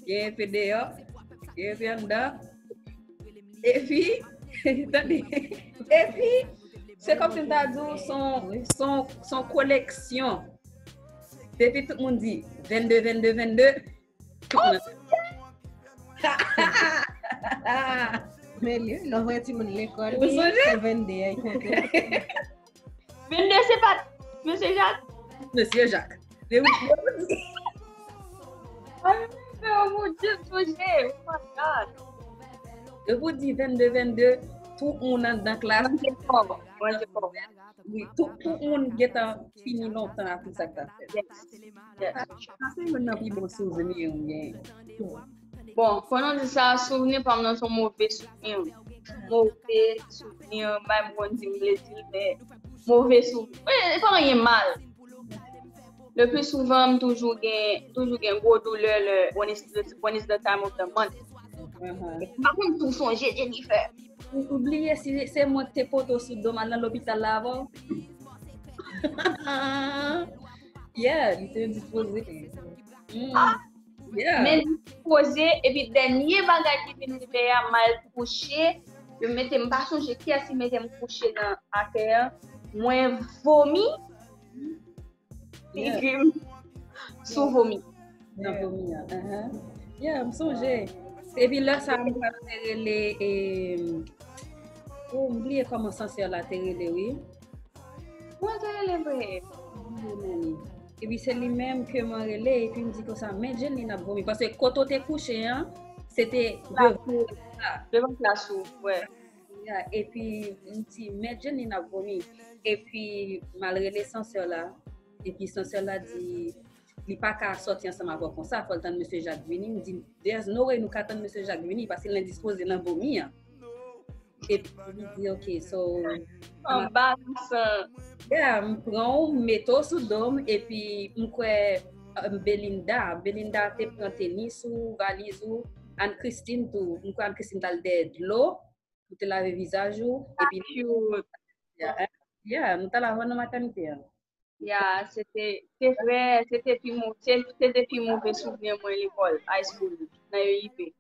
Gen enpe deyò, gen enpe anndan. Epi, tande, epi, se kòmsi m ta di w, son, son, son koleksyon. Depi tout moun di vennde, vennde, vennde, tout moun. Men li, lè w voye timoun lekòl, Ou sonje? Se vennde a, y konte. Vennde se pa Mesye Jak? Mesye Jak. Depi, depi, Ay, men, oh mon Dieu, sonje. Oh my God. Depi w di vennde, vennde, tout moun anndan klas. Manje kò, manje kò. Wi, tout, tout moun gentan fini lontan ak tout sa k t ap fèt. Yes. Yes. Sa, sa se youn nan pi bon souvni m gen. Bon, pandan w di sa, souvni pa m nan se yon move souvni. Move souvni, m pa menm konn si m vle di l, men move souvni. E, e pa anyen mal. Le pli souvan, m toujou gen, m toujou gen gwo doulè lè when it's, when it's the time of the month. Mhm. M pa konn si w sonje, Jennifer. Ou, ou bliye si se mwen ki te pote w sou do m al nan lopital la avè w? Yeah, li te dispoze. Mm. Yeah. Men dispoze, epi dènye bagay ki vin rive a, m al kouche, yo mete m, pa sonje kiyès ki mete m kouche nan atè a, mwen vomi, Yeah. Figi m sou vomi. Nan vomi a, ahan. Yeah, m sonje. Epi lè sa a, m pral te rele, e, oh, m bliye kòman sansè la te rele, wi. Kòman te rele, vre? M bliye non li. Epi se li menm ke mwen rele, epi m di konsa, "Men Jenny ap vomi." Paske kote w te kouche an, se te devan la. Devan klas ou, wè. Yeah, epi m di, "Men Jenny ap vomi." Epi m al rele sansè la. Epi sansè la di, li pa ka sòti ansanm avè w konsa, fò l tann mesye Jak vini. M di, "There's no way nou ka tann mesye Jak vini, paske l endispoze nan vomi an." Epi li di, "Ok, so." Anbarasan. Yeah, m pran w, m mete w sou do m, epi m kwè, um, Belinda, Belinda te pran tenis ou, valiz ou, Anne Christine tou, m kwè Anne Christine t al dèyè dlo, ou te lave vizaj ou, epi, yeah, yeah, nou t al avè w nan matènite an. Ya, se te, se vre, se te pi mo-, se, se te pi move souvni mwen lekòl, high school, nan E I P.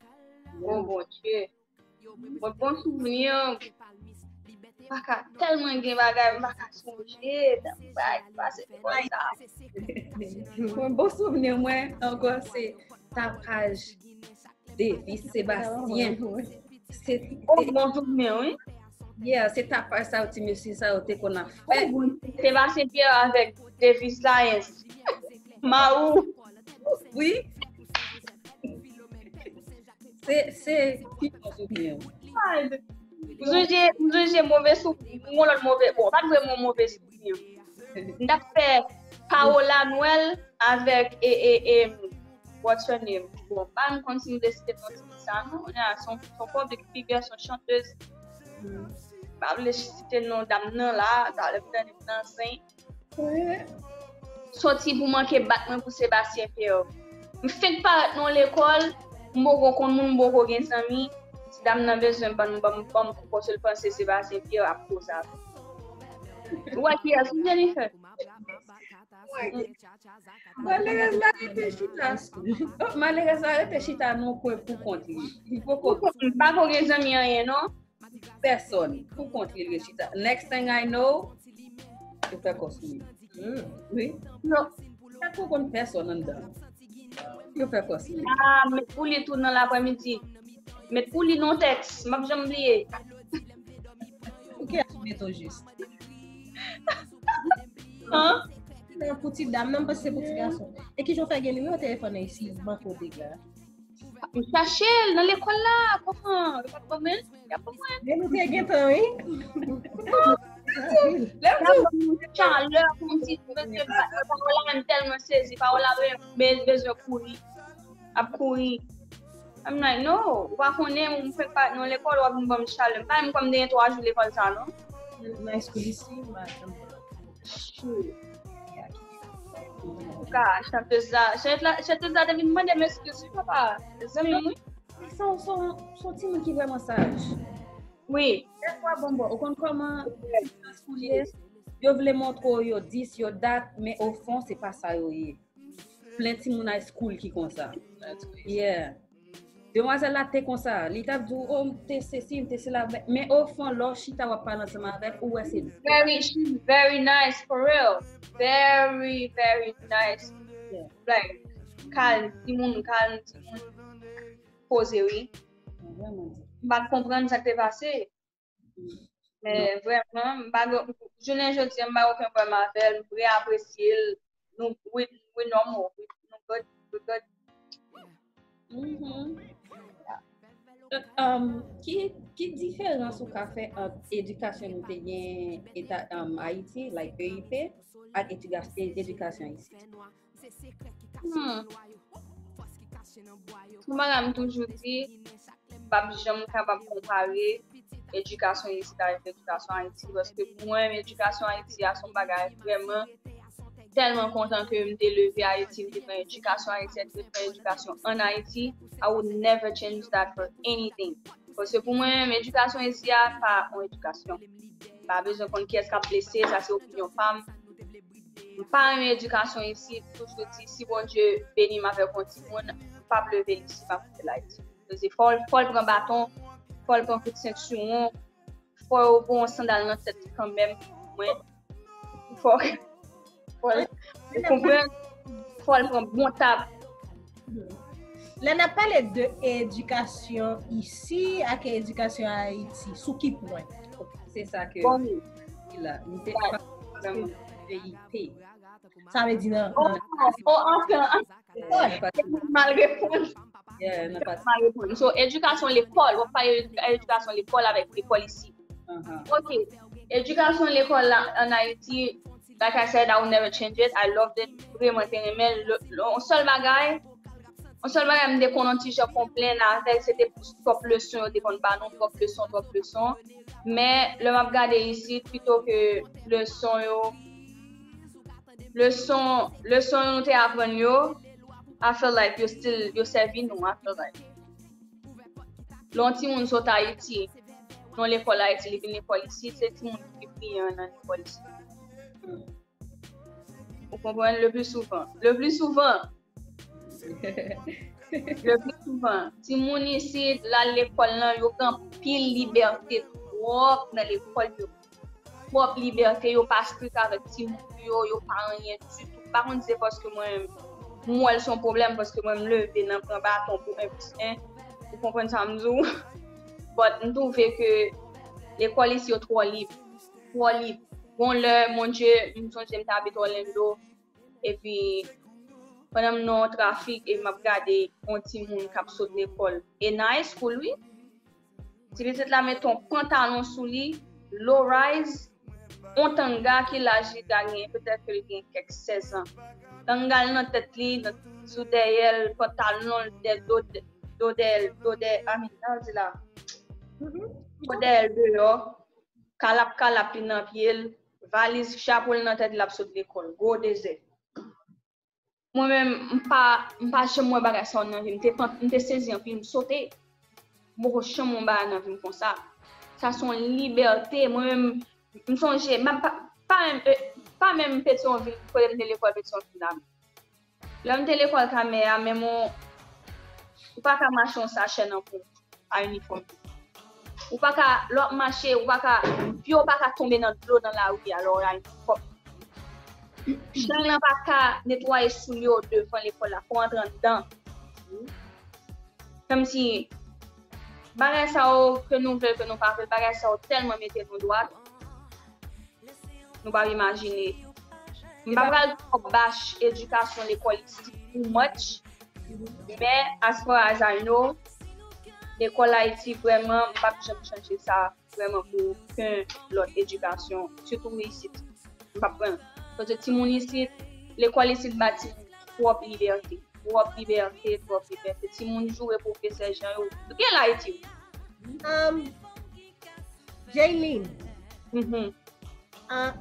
Oh, Bondye. Mwen bon souvni, m pa ka, tèlman gen bagay, m pa ka sonje, bagay ki pase konsa. Mwen bon souvni mwen ankò, se tapaj Davis Sébastien. Se, oh, bon souvni, wi. Yeah, se tapaj sa yo, ti mesye sa yo te konn ap fè. Oh, bon, Sébastien Pierre avèk Davis Lyons. Maou. Wi. Se, se pi bon souvni. M sonje, m sonje move souvni, yon lòt move, bon, pa t vrèman move souvni. M t ap fè Paola Noël avèk, e, e, e, what's her name? Bon, pa m konn si m vle site non ti fi sa, non. Ya, se yon, se yon public figure, se yon chantez. M pa vle site non dam nan la, talè m tande m nan zen. Sòti pou manke bat mwen pou Sébastien Pierre. M fenk parèt nan lekòl, m poko konn moun, m poko gen zanmi. Ti dam nan bezwen ban m, ban m, ban m koup, paske l panse Sébastien Pierre ap koze avè m. Ou wè kiyès, wi, Jennifer? Malerèz la rete chita. Oh, malerèz la rete chita nan kwen pou kont li. Li poko. M poko gen zanmi anyen, non. Pèsòn. Pou kont li, l rete chita. Next thing I know, yo fè kò sou li. Hmm. Wi. Yo pa ko konn pèsòn anndan. Yo fè kò sou li. Ah, met pou li tou nan laprèmidi. Met pou li nan tèks. M ap janm bliye. Pou kiyès ou met o jis? Hein? Nan pou ti dam nan, m panse se pou ti gason. E kijan w fè gen nimewo telefòn nan isi, banko dega? M chache l nan lekòl la, kòman? Yo pa t ban mwen l, y ap ban mwen l. Men nou te gentan, wi. Lè m di w, chalè, kòmsi mesye, pawòl la, m tèlman sezi, pawòl la, men bezwen kouri. Ap kouri. I'm like, no, ou pa konnen, ou fèk pa nan lekòl, w ap vin ban m chalè. M pa menm kòm m te gen twa jou lekòl sa, non. Nan eskil isi, m pa janm. Ka, chantez la, chantez la te vin mande m eskiz, wi, papa. Zanmi m, wi. Se yon, se yon, se yon timoun ki vrèman saj. Wi. Dèfwa, bon, bon, ou konn kòman saj ou ye? Yo vle montre w yo dis, yo dat, men ofon, se pa sa yo ye. Plen timoun high school ki konsa. Yeah. Demwazèl la te konsa. Li t ap di w, oh, m te sesi, m te sela. Men ofon, lè w chita w ap pale ansanm avè l, ou wè se. Very, she's very nice, for real. Very, very nice. Like, kalm, timoun, kalm, timoun. Poze, wi. M pa t konprann sa k te pase. Men vrèman, m pa gen, jounen jodi a, m pa gen okenn pwoblèm avè l, m reapresye l. Nou, we, we normal, we, nou good, we good. Mhm. Um, ki, ki diferans ou ka fè ant edikasyon nou te gen eta, um, Ayiti, like E I P, ak edika- e- edikasyon isit? Hmm. Yon bagay m toujou di, m p ap janm kapab konpare edikasyon isit avèk edikasyon Ayiti, paske pou mwen, edikasyon Ayiti a se yon bagay vrèman tèlman kontan ke m te leve Ayiti, m te pran edikasyon Ayiti, m te pran edikasyon ann Ayiti, I would never change that for anything. Paske pou mwen, edikasyon isi a pa yon edikasyon. M pa bezwen konn kiyès k ap blese, sa se opinyon pa m. M pa renmen edikasyon isi, m toujou di, si Bondye beni m avèk yon timoun, m p ap leve l isi, m ap kite l Ayiti. Paske fò, fò l pran baton, fò l pran kout sentiwon, fò yo ba w yon sandal nan tèt li kanmenm. Mwen, fò, fò l, ou konprann? Fò l pran bon tap. Lè n ap pale de edikasyon isi ak edikasyon Ayiti, sou ki pwen? Se sa ke bon, la, nou te pa E I P. Sa vle di nan, oh, oh, anfen, anfen, mal reponn. Mal reponn. So, edikasyon lekòl, w ap pale edikasyon lekòl avèk lekòl isi. Ok. Edikasyon lekòl la ann Ayiti, like I said, I will never change it. I loved it. Vrèman te renmen l. Yon sèl bagay, yon sèl bagay m te konn yon ti jan konplenn avè l, se te plis twòp leson yo te konn ba nou, twòp leson, twòp leson. Men lè m ap gade isi, pito ke leson yo, leson, leson yo nou te aprann yo, I feel like yo still, yo sèvi nou, I feel like. Lè yon timoun sot Ayiti, nan lekòl Ayiti, li vin lekòl isi, se timoun ki pi briyan nan lekòl isi. Ou konprann? Le pli souvan. Le pli souvan. Le pli souvan. Timoun isi, l al lekòl lan, yo gen anpil libète twòp nan lekòl yo. Twòp libète, yo pa strik avèk timoun yo, yo pa anyen ditou. M pa konn si se paske mwen, m wè l se yon pwoblèm, paske mwen, m leve nan pran baton pou en plis en. Ou konprann sa m di w? But m twouve ke lekòl isi yo twò lib. Twò lib. Gon lè, Bondye, m sonje m te abite Orlando, epi pandan m nan yon trafik, epi m ap gade yon timoun k ap sot lekòl. E nan high school, wi. Ti pitit la met yon pantalon sou li, low rise, yon tanga ki laj li ta gen, petèt ke li gen kèk sèz an. Tanga l nan tèt li, nan, sou dèyè l, pantalon l, dè, do, do dèyè l, do dèyè, I mean, sa vle di la. Do dèyè l deyò, kalap kalap li nan pye l, valiz, chapo l nan tèt li, l ap sot lekòl. Gwo dezè. Mwen menm, m pa, m pa janm wè bagay sa yo nan vi m. M te, m te sezi anpil, m sote. M poko janm wè yon bagay nan vi m konsa. Sa se yon libète. Mwen menm, m sonje, m pa, pa menm, eh, pa menm Petyonvil, kote m te lekòl Petyonvil la. Lè m te lekòl Kamè a, menm yon, ou pa ka mache yon sachè nan men w a inifòm. Ou pa ka, lè w ap mache, ou pa ka, pye w pa ka tonbe nan dlo nan lari a lè w a inifòm. Chang lan pa ka netwaye soulye w devan lekòl la, fò w antre anndan. Kòmsi, bagay sa yo, ke nou vle l, ke nou pa vle l, bagay sa yo tèlman mete nou dwat. Nou p ap imajine. M pa pral twò bash edikasyon lekòl isi too much. Men, as far as I know, lekòl Ayiti, vrèman, m p ap janm chanje sa vrèman pou okenn lòt edikasyon, sitou isit. M p ap pran. Paske timoun isit, lekòl isit ba timoun twòp libète. Twòp libète, twòp libète. Timoun joure pwofesè jan yo. Ou gen la iti. Um, Jaylin, Mhm. uh,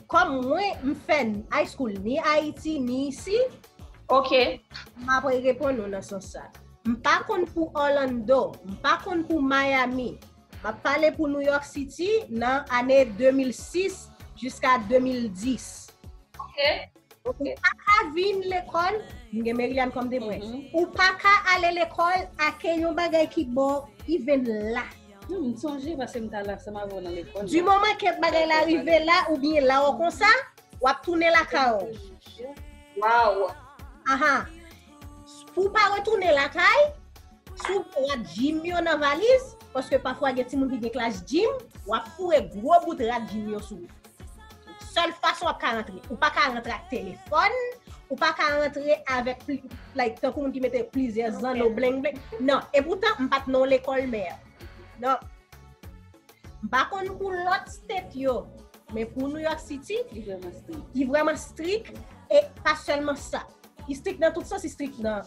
kòm mwen, m fè high school ni Ayiti, ni isi, Ok. m ap reponn ou nan sans sa. M pa konn pou Orlando, m pa konn pou Miami. M ap pale pou New York City nan ane de mil sis jiska de mil dis. Ok. Ok. Ka vin lekòl, m gen Maryland kòm temwen. Mhm. Ou pa ka ale lekòl ake yon bagay ki bon, even la. Hmm, m sonje paske m t al ansanm avè w nan lekòl. Di moman ke bagay la rive la, oubyen la w konsa, w ap tounen lakay w. Wow. Aha. Pou w pa retounen lakay, si w gen rad jim yo nan valiz, paske pafwa gen timoun ki gen klas jim, w ap foure gwo bout rad jim yo sou ou. Sèl fason w ap ka rantre. Ou pa ka rantre ak telefòn, ou pa ka rantre avèk pli, like, tankou moun ki mete plizyè zanno blengblenng. Non, e poutan, m pa t nan yon lekòl mè. Non. M pa konn pou lòt state yo, men pou New York City, Li vrèman strik. Li vrèman strik, e pa sèlman sa. Li strik nan tout sans, li strik nan.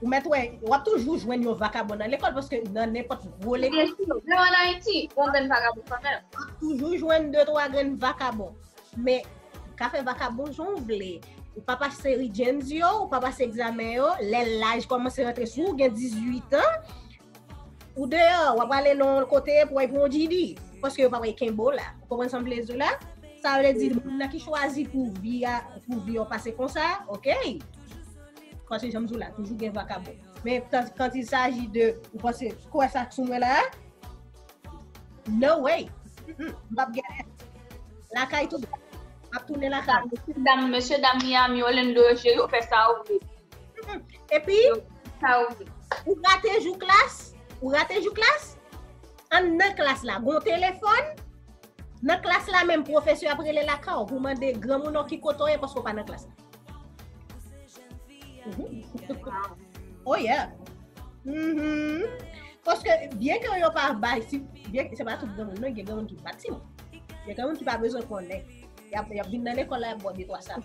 Ou mèt wè, w ap toujou jwenn yon vakabon nan lekòl, paske nan nenpòt gwo lekòl, Menm an Ayiti, gon grenn vakabon kanmenm. w ap toujou jwenn de twa grenn vakabon. Men, ka fè vakabon jan w vle. Ou pa pase regens yo, ou pa pase egzamen yo, lè laj kòmanse rantre sou ou, gen dizuit an, ou deyò, w ap ale nan yon kote pou w al pran yon G D, paske yo pa pral kenbe w la. Ou konprann sa m vle di w la? Sa vle di, moun nan ki chwazi pou vi a, pou vi w pase konsa, ok? Paske jan m di w la, toujou gen vakabon. Men, kan, quand il s'agit de, ou panse, kwè sa sou mwen la? No way. Mm-mm, m p ap gen lakay tout. M ap tounen lakay. Mesye dam, mesye dam Miami, Orlando, yo cheri, yo fè sa ou vle. Epi, Sa ou vle. ou rate jou klas, ou rate jou klas, an nan klas la, gon telefòn, nan klas la menm, pwofesè ap rele lakay ou pou mande granmoun ou ki kote w ye paske w pa nan klas la. Mhm. Oh yeah. Mhm. Paske byen ke yo pa bay, si, byen, se pa tout granmoun, non, gen granmoun ki bat timoun. Gen granmoun ki pa bezwen konnen. Y ap, y ap vin nan lekòl la, y ap bwè de twa sa.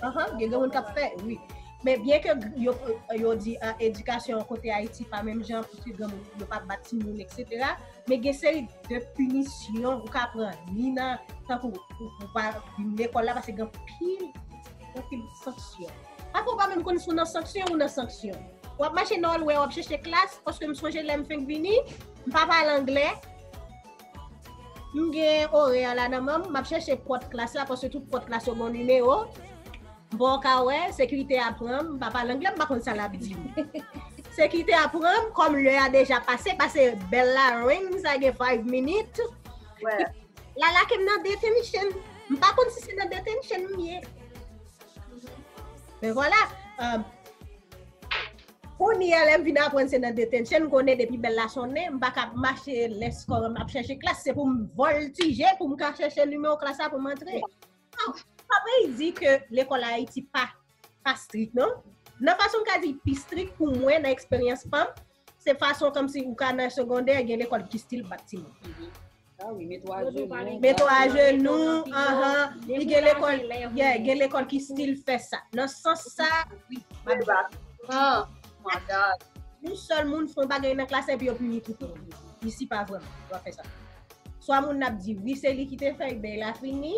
Ahan, gen granmoun k ap fè, wi. Men byen ke yo, yo di, ah, edikasyon kote Ayiti pa menm jan, pou ti granmoun, yo pa bat timoun, etsetera. Men gen seri de pinisyon ou ka pran, ni nan, tankou ou, ou pa vin lekòl la, paske gen anpil, anpil sanksyon. Pafwa ou pa menm konn si w nan sanksyon ou nan sanksyon. W ap mache nan hallway, w ap chèche klas, paske m sonje lè m fenk vini, m pa pale anglè. M gen orè la nan men m, m ap chèche pòt klas la, paske tout pòt klas yo gen nimewo. M pa ka wè, sekirite a pran m, m pa pale anglè, m pa konn sa l ap di m. Sekirite a pran m, kòm lè a deja pase, pase bèl la ring, sa gen five minutes. Wè. La lage m nan detention. M pa konn si se nan detention m ye. Men vwala, um, kounye a lè m vin aprann se nan detention, m konnen depi bèl la sonnen, m pa ka mache lè skò m ap chèche klas, se pou m vòltije, pou m ka chèche nimewo klas la pou m antre. Sa vle di ke lekòl Ayiti pa, pa strik, non? Nan fason m ka di pi strik pou mwen, nan eksperyans pa m, se fason kòmsi ou ka nan segondè, gen lekòl ki still bat timoun. Ah wi, mete w ajenou. Mete w ajenou, ahan, li gen lekòl, yeah, gen lekòl ki still fè sa. Nan sans sa, wi. Ah, my God. Yon sèl moun fè yon bagay nan klas la epi yo pini tout moun. Isi pa vrèman, yo pa fè sa. Swa moun nan ap di, wi, se li ki te fè, bèl la fini,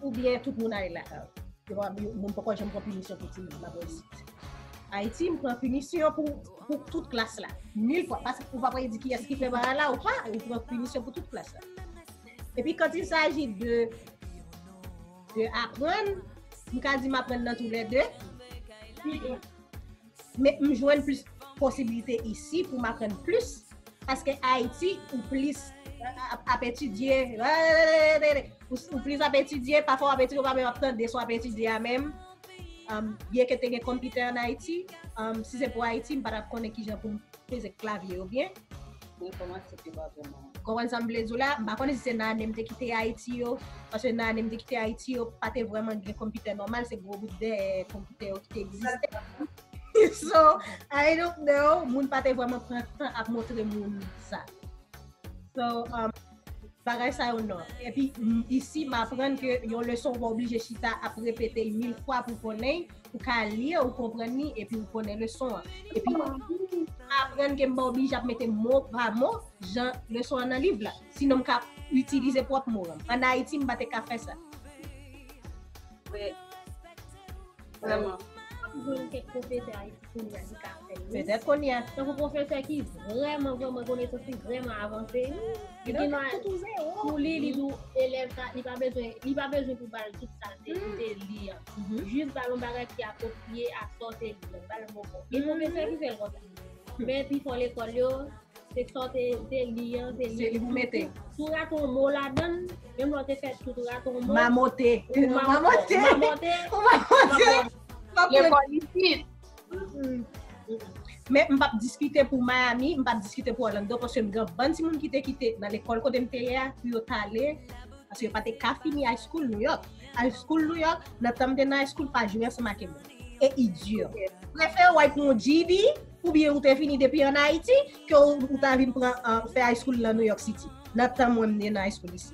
oubyen tout moun ale lakay yo. Yo pa, yo, moun poko janm pran pinisyon pou timoun, m ap wè isit. Ayiti, m pran pinisyon pou, pou tout klas la. Mil fwa, paske ou pa pral di kiyès ki fè bagay la, ou pa, ou pran pinisyon pou tout klas la. Epi, quand il s'agit de, de aprann, m ka di m aprann nan toulède. Men m jwenn plis posibilite isi pou m aprann plis. Paske Ayiti, ou plis ap, ap etidye, ou, ou plis ap etidye, pafwa w ap etidye, ou pa menm ap tande sa w ap etidye a menm. Um, byen ke te gen konpitè an Ayiti, um, si se pou Ayiti, m pa t ap konnen kijan pou m peze klavye yo byen. Enfòmatik yo pa vrèman. Konprann sa m vle di w la? M pa konnen si se nan ane m te kite Ayiti yo, paske nan ane m te kite Ayiti yo, pa te vrèman gen konpitè nòmal, se gwo bout dèyè konpitè yo ki te egziste. So, I don't know, moun pa te vrèman pran tan ap montre moun sa. So, um, bagay sa yo non. Epi, m, isi, m aprann ke yon leson ou pa oblije chita ap repete l mil fwa pou konnen l, ou ka li, ou konprann li, epi ou konnen leson an. Epi, m aprann ke m pa oblije ap mete mo pa mo, jan leson an nan liv la. Sinon, m ka itilize pwòp mo an. Ann Ayiti, m pa te ka fè sa. Vre. Vrèman. Ap jwenn kèk pwofesè Ayiti kounye a ki ka fè l. Petèt kounye a. Tankou pwofesè ki vrèman, vrèman konesans li vrèman avanse. Li gen dwa pou li, li di w elèv sa, li pa bezwen, li pa bezwen pou ba l tout sa l te, li te li an. Jis ba l yon bagay ki apwopriye ak sa w te li an. Ba l mo fò. Gen pwofesè ki fè l konsa. Men pifò lekòl yo, se sa w te, te li an, se li. Se li pou mete. Si w rate yon mo ladan l, menm lè w te fè tout, ou rate yon mo. Mamote. Ou mamote. Mamote. Ou mamote. Lekòl isit. Men m p ap diskite pou Miami, m p ap diskite pou Orlando, paske m gen bann timoun ki te kite nan lekòl kote m te ye a, pou yo t ale, paske yo pa te ka fini high school New York. High school New York, nan tan m te nan high school, pa jwe ansanm ak moun. E i di. Prefere w al pran yon G E D, oubyen ou te fini depi ann Ayiti, ke ou, ou ta vin pran, uh, fè high school nan New York City. Nan tan mwen m te nan high school isi.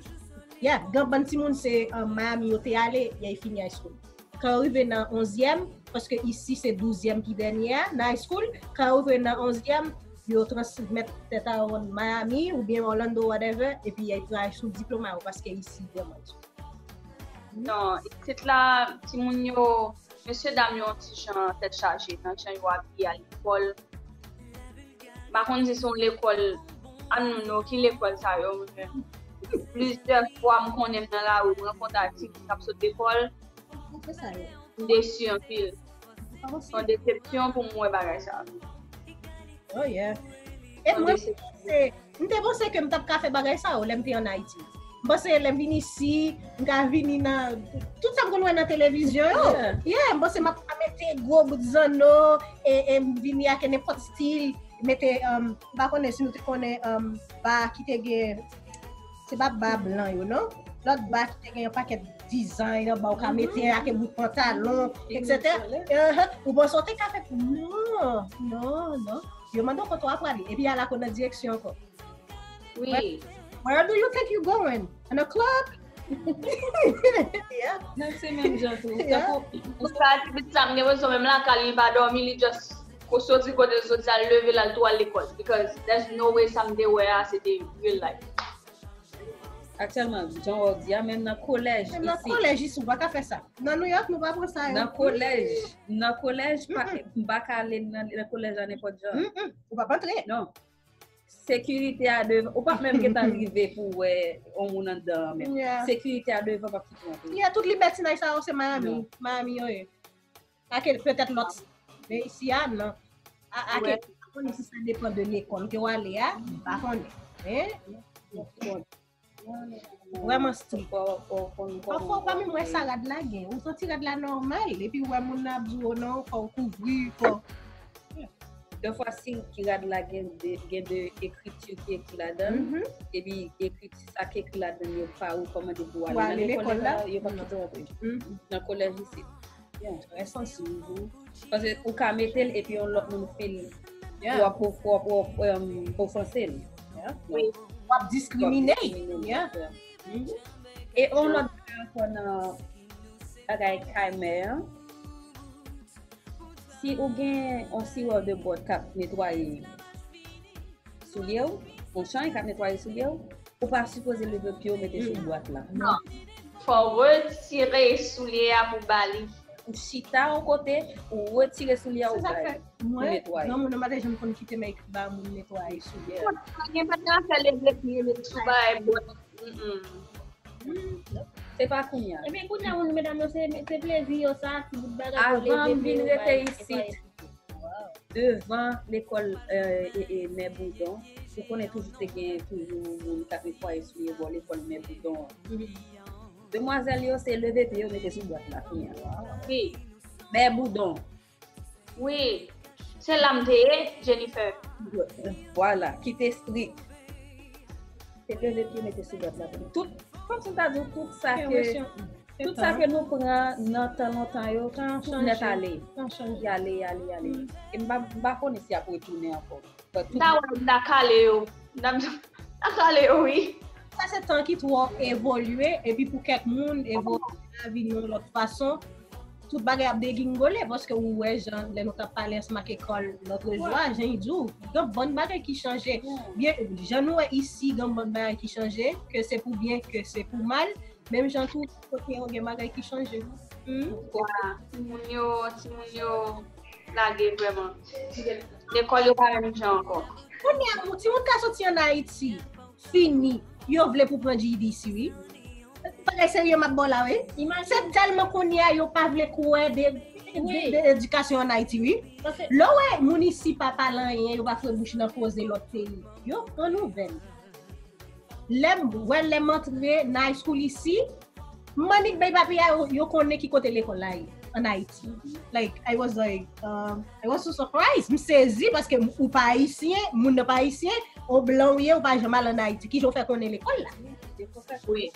Yeah, gen bann timoun se, uh, Miami yo te ale, y ay fini high school. Kan yo rive nan onzyèm, paske isi se douzyèm ki dènye a, nan high school, kan yo rive nan onzyèm, yo transmèt tèt a yo Miami oubyen Orlando, whatever, epi y ay pran high school diploma yo, paske isi vrèman di. Non, isit la, timoun yo, mesye dam yo yon ti jan tèt chaje nan jan yo abiye al lekòl. M pa konn si se yon lekòl, I don't know, ki lekòl sa yo, men plizyè fwa m konnen m nan lari, m rankontre ak timoun k ap sot lekòl, m desi anpil. Se yon desepsyon pou m wè bagay sa yo. Oh yeah. E mwen, se, m te panse ke m t ap ka fè bagay sa yo lè m te ann Ayiti. M panse lè m vin isi, m ka vini nan tout sa m konn wè nan televizyon yo. Yeah, m panse m ap ka mete gwo bout zanno, e, e m vini ak nenpòt stil, mete, um, m pa konnen si nou te konnen, um, ba ki te gen, se pa ba blan yo non. Lòt ba ki te gen yon pakèt dizay anba, ou ka mete ak bout pantalon, et cetera. Ou panse w te ka fè? Non, non, non. Yo mande w kote w ap prale. Epi al ak ou nan direksyon ankò. Wi. Where do you think you going? In a club? Yeah. Nan se menm jan tou. Tankou Pou sa, ti pitit sa, m gen enpresyon menm lakay li, li pa dòmi, li just ko soti kote l soti a, l leve l al tou al lekòl. Because there's no way sa m te wè a, se te real life. Aktyèlman, jan w di a, menm nan kolèj isi. Menm nan kolèj isi, ou pa ka fè sa. Nan New York, nou pa pran sa yo. Nan kolèj, nan kolèj, pa, m pa ka ale nan, nan kolèj la nenpòt jan. Ou p ap antre. Non. Sekirite a devan, ou p ap menm gentan rive pou w wè yon moun anndan an menm. Sekirite a devan p ap kite w antre. Yeah, tout libètinaj sa yo se Miami. Miami yo ye. Ake petèt lòt, men isi a, non. Ake, m pa konnen si sa depann de lekòl ke w ale a, m pa konnen. Men, vrèman strik. Pafwa ou pa menm wè sa rad la gen. Ou santi rad la nòmal, epi ou wè moun nan ap di w non, fò w kouvri, fò. Defwa si ki rad la gen de, gen de ekriti ki ekri ladan l, epi ekriti sa ki ekri ladan l yo pa rekòmande pou w ale nan lekòl la, yo p ap kite w antre. Nan kolèj isit. Trè sansib. Paske ou ka mete l epi yon lòt moun fè l. W ap, w ap, w ap, w ap, um, ofanse l. Wi. W ap diskrimine. E yon lòt bagay ankò nan bagay kay mè an. Si ou gen yon sirè de bòt k ap netwaye soulye w, yon chanj k ap netwaye soulye w, ou pa sipoze leve pye w mete sou bwat la. Non. Fò w retire soulye a pou ba li. Ou chita yon kote, ou retire soulye a, ou ba li pou netwaye. Non, mwen pa t janm konn kite m ba moun netwaye soulye a. Gen pa gen afè leve pye met sou bagay bwat. Se pa kounye a. Ebyen kounye a moun medam yo se, se plezi yo sa, ti bout bagay pou leve pye yo bay netwaye. Devan lekòl, e, e, Mè Boudon, ou konnen toujou te gen toujou moun k ap netwaye soulye bò lekòl Mè Boudon an. Demwazèl yo se leve pye yo mete sou bwat la kounye a. Wi. Mè Boudon. Wi. Se la m te ye, Jennifer. Vwala, ki te strik. Se leve pye mete sou bwat la kounye a. Tout, kòmsi m ta di w tout sa ke Tout sa ke nou pran nan tan lontan yo, tout nèt ale. Y ale, y ale, y ale. E m pa, m pa konnen si y ap retounen ankò. But M ta wè, m ta kale yo. M ta, m ta kale yo, wi. Sa se tan ki twò evolye, epi pou kèk moun, evolye lavi nan yon lòt fason. Tout bagay ap degingole, paske ou wè jan lè nou t ap pale ansanm ak Ekòl lòtrejwa, jan li di w, gen bann bagay ki chanje. Byen, jan nou wè isi, gen bann bagay ki chanje, ke se pou byen, ke se pou mal. Menm jan tou, kote yo gen bagay ki chanje. Hmm? Timoun yo, timoun yo lage vrèman. Lekòl yo pa menm jan ankò. Kounye a, timoun ka soti ann Ayiti, fini, yo vle pou pran G E D isi, wi. Bagay serye m ap ba w la, wi. Se tèlman kounye a yo pa vle kwè de, de, de edikasyon ann Ayiti, wi. Lè w wè moun isi pa pale anyen, yo pa foure bouch nan koze lòt peyi. Yo pran nouvèl. Lè m, wè, lè m antre nan high school isi, m annik bay papye a, yo, yo konnen ki kote lekòl la ye ann Ayiti. Like, I was like, um, I was so surprised. M sezi paske ou pa ayisyen, moun nan pa ayisyen, ou blan ou ye, ou pa janm al ann Ayiti. Kijan w fè konnen lekòl la? Wi.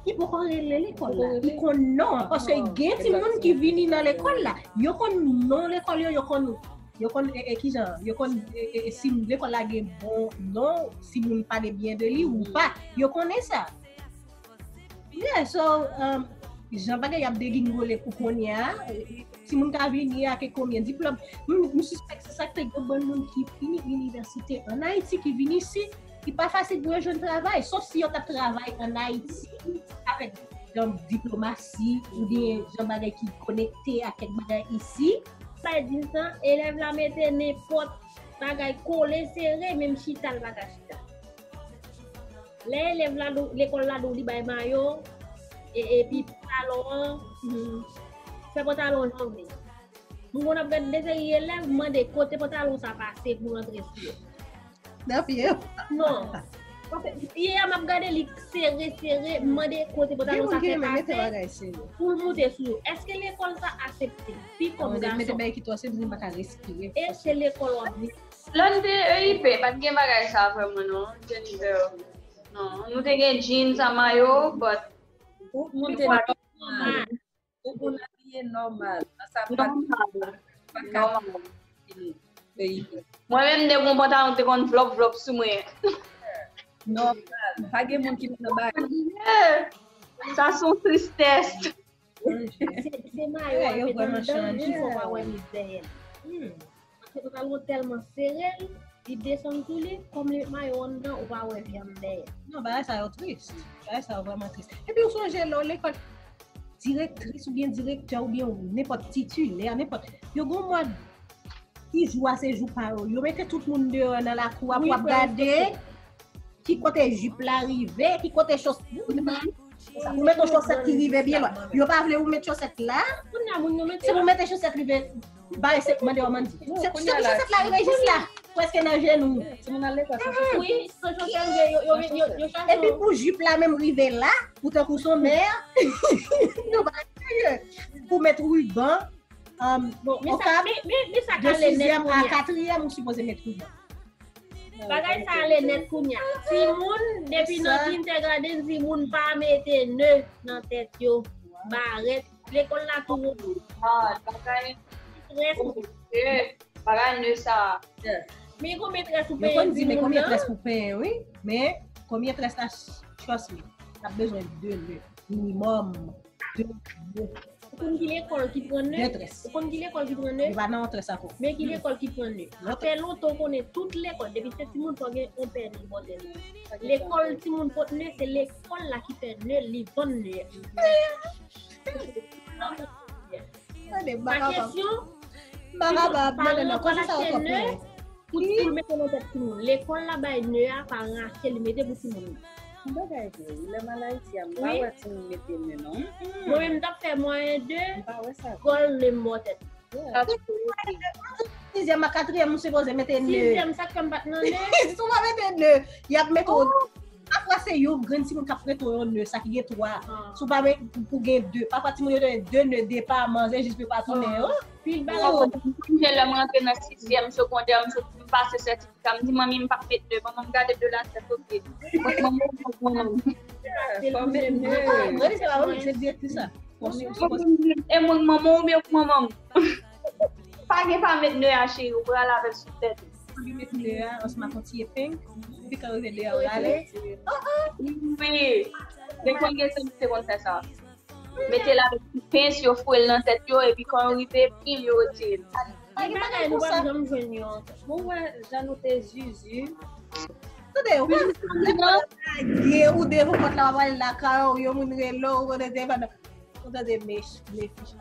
Li poko rele lekòl la. Li konn non an. Paske gen timoun ki vini nan lekòl la. Yo konn non lekòl yo, yo konn, yo konn, e, e, kijan, yo konn, e, e, e, si lekòl la gen bon non, si moun pale byen de li ou pa. Yo konnen sa. Yeah, so, um, jan bagay ap degingole pou kounye a, timoun ka vini ak konbyen diplòm. M, m sispèk se sa k fè gen bann moun ki fini inivèsite ann Ayiti, ki vin isi, li pa fasil pou yo jwenn travay, sof si yo t ap travay ann Ayiti avèk jan diplomasi oubyen jan bagay ki konekte ak kèk bagay isi. Sa di sa, elèv la mete nenpòt bagay kole sere, menm chita l pa ka chita. Lè elèv la, lekòl la di w li bay mayo, e, epi pantalon an, fè pantalon jan w vle. M konn ap gade de seri elèv, mande kote pantalon sa pase pou rantre sou yo. Nan pye. Non. Paske pye a m ap gade li sere, sere, m mande kote pantalon sa fè pase pou l moute sou yo. Èske lekòl sa aksepte fi kòm gason? Mete bagay ki twò sere, m pa ka respire. E se lekòl w ap viv. Lè n te E I P, pa t gen bagay sa vrèman non, Jennifer. Non, nou te gen jeans a mayo, but Tout moun te nòmal. Tout moun abiye nòmal. Nan sapat, pa ka fini. E I P. Mwen menm, m te gon pantalon ki te konn vlòp vlòp sou mwen. Nòmal. Pa gen moun ki met nan bagay. Sa se yon tristès. Se mayo a mete anndan, jis ou pa wè mizè. Paske pantalon tèlman sere l, li desann sou li, kòm li met mayo anndan, ou pa wè vyann dèyè. Non, bagay sa yo tris. Bagay sa yo vrèman tris. Epi ou sonje lè w lekòl, direktris oubyen direktè oubyen nenpòt titilè, nenpòt, yo gon mòd ki jou a se jou pa yo. Yo mete tout moun deyò nan lakou a pou ap gade ki kote jip la rive, ki kote chos... Ou met yon chosèt ki rive byen lwen. Yo pa vle ou met chosèt la. Se pou mete chosèt rive. Bay se mande yo mandi. Se pou chosèt la rive jis la. Prèske nan jenou. Timoun al lekòl san chosèt. Wi, san chosèt, yo, yo, yo, yo chache. Epi pou jip la menm rive la, pou tankou son mè, yo pa serye. Pou met riban, um, Bon, men sa, men, men, men sa k ale nèt sizyèm a kounye a. Katriyèm, ou sipoze met riban. Bagay sa ale nèt kounye a. Timoun, depi nan kindergarten, timoun pa mete ne nan tèt yo. Barèt, lekòl la tou wont. Ah, bagay. Strès, Eh, bagay ne sa. men gon metrès ou Yo peye konn di men timoun konbyen nan. Trust pou penyen, wi. Men konbyen Trust la, trust me, n ap bezwen de ne minimòm. De ne. Ou konn ki lekòl ki pran ne? De Trust. Ou konn ki lekòl ki pran ne? Li pa nan yon Trust ankò. Men ki lekòl ki pran ne? Fè lontan ou konnen tout lekòl, depi se timoun fò gen yon pè ne bòtèl. Lekòl timoun pot ne, se lekòl la ki fè ne, li vann ne. Pa kesyon, Bagay pa ap paran nan yo pral koze sa yo achte twòp ne peye. Pou, pou l mete nan tèt timoun. Lekòl la bay ne a, paran achte li mete pou timoun. Yon bagay vre, wi. Lè m al Ayiti a, m pa Wi. Wè timoun mete ne, non. Mwen menm, m t ap fè mwayen de, M pa wè sa. Gòl ne m bò tèt. Sizyèm a katriyèm, ou sipoze mete ne. Sizyèm, sa k fè m pa t nan ne. Si w pa mete ne, y ap mete w. Pafwa se yon grenn timoun k ap prete w yon ne, sa ki gen twa. Ah. Si w pa met pou, pou gen de. Pafwa timoun yo te de ne, de pa manje, jis pou yo pa tounen yo. Pil bagay. Mwen, lè mwen antre nan sizyèm segondè, m sot pase sètifika, m di manmi m p ap met ne, manman m gade m de la tèt o pye. Mwen, manman m, manman m. Fò met ne. Mwen, se pa mwen, se direktris la. E mwen, manman w oubyen manman m? Pa gen pa met ne a, cheri, ou pral avè l sou tèt ou. Li met ne a ansanm ak yon ti epeng, epi kan rive de a, ou rale. Wi. Men konn gen se misye konn fè sa. Mete l avèk ti pens, yo foure l nan tèt yo, epi kan yo rive, pim, yo retire l. Gen bagay nou p ap janm jwenn yo ankò. Bon, wè, jan nou te zuzu. Tande, ou pa lage ou devan pòt la, w ap ale lakay ou, yon moun rele w, ou tande, ou tande mech, mefich.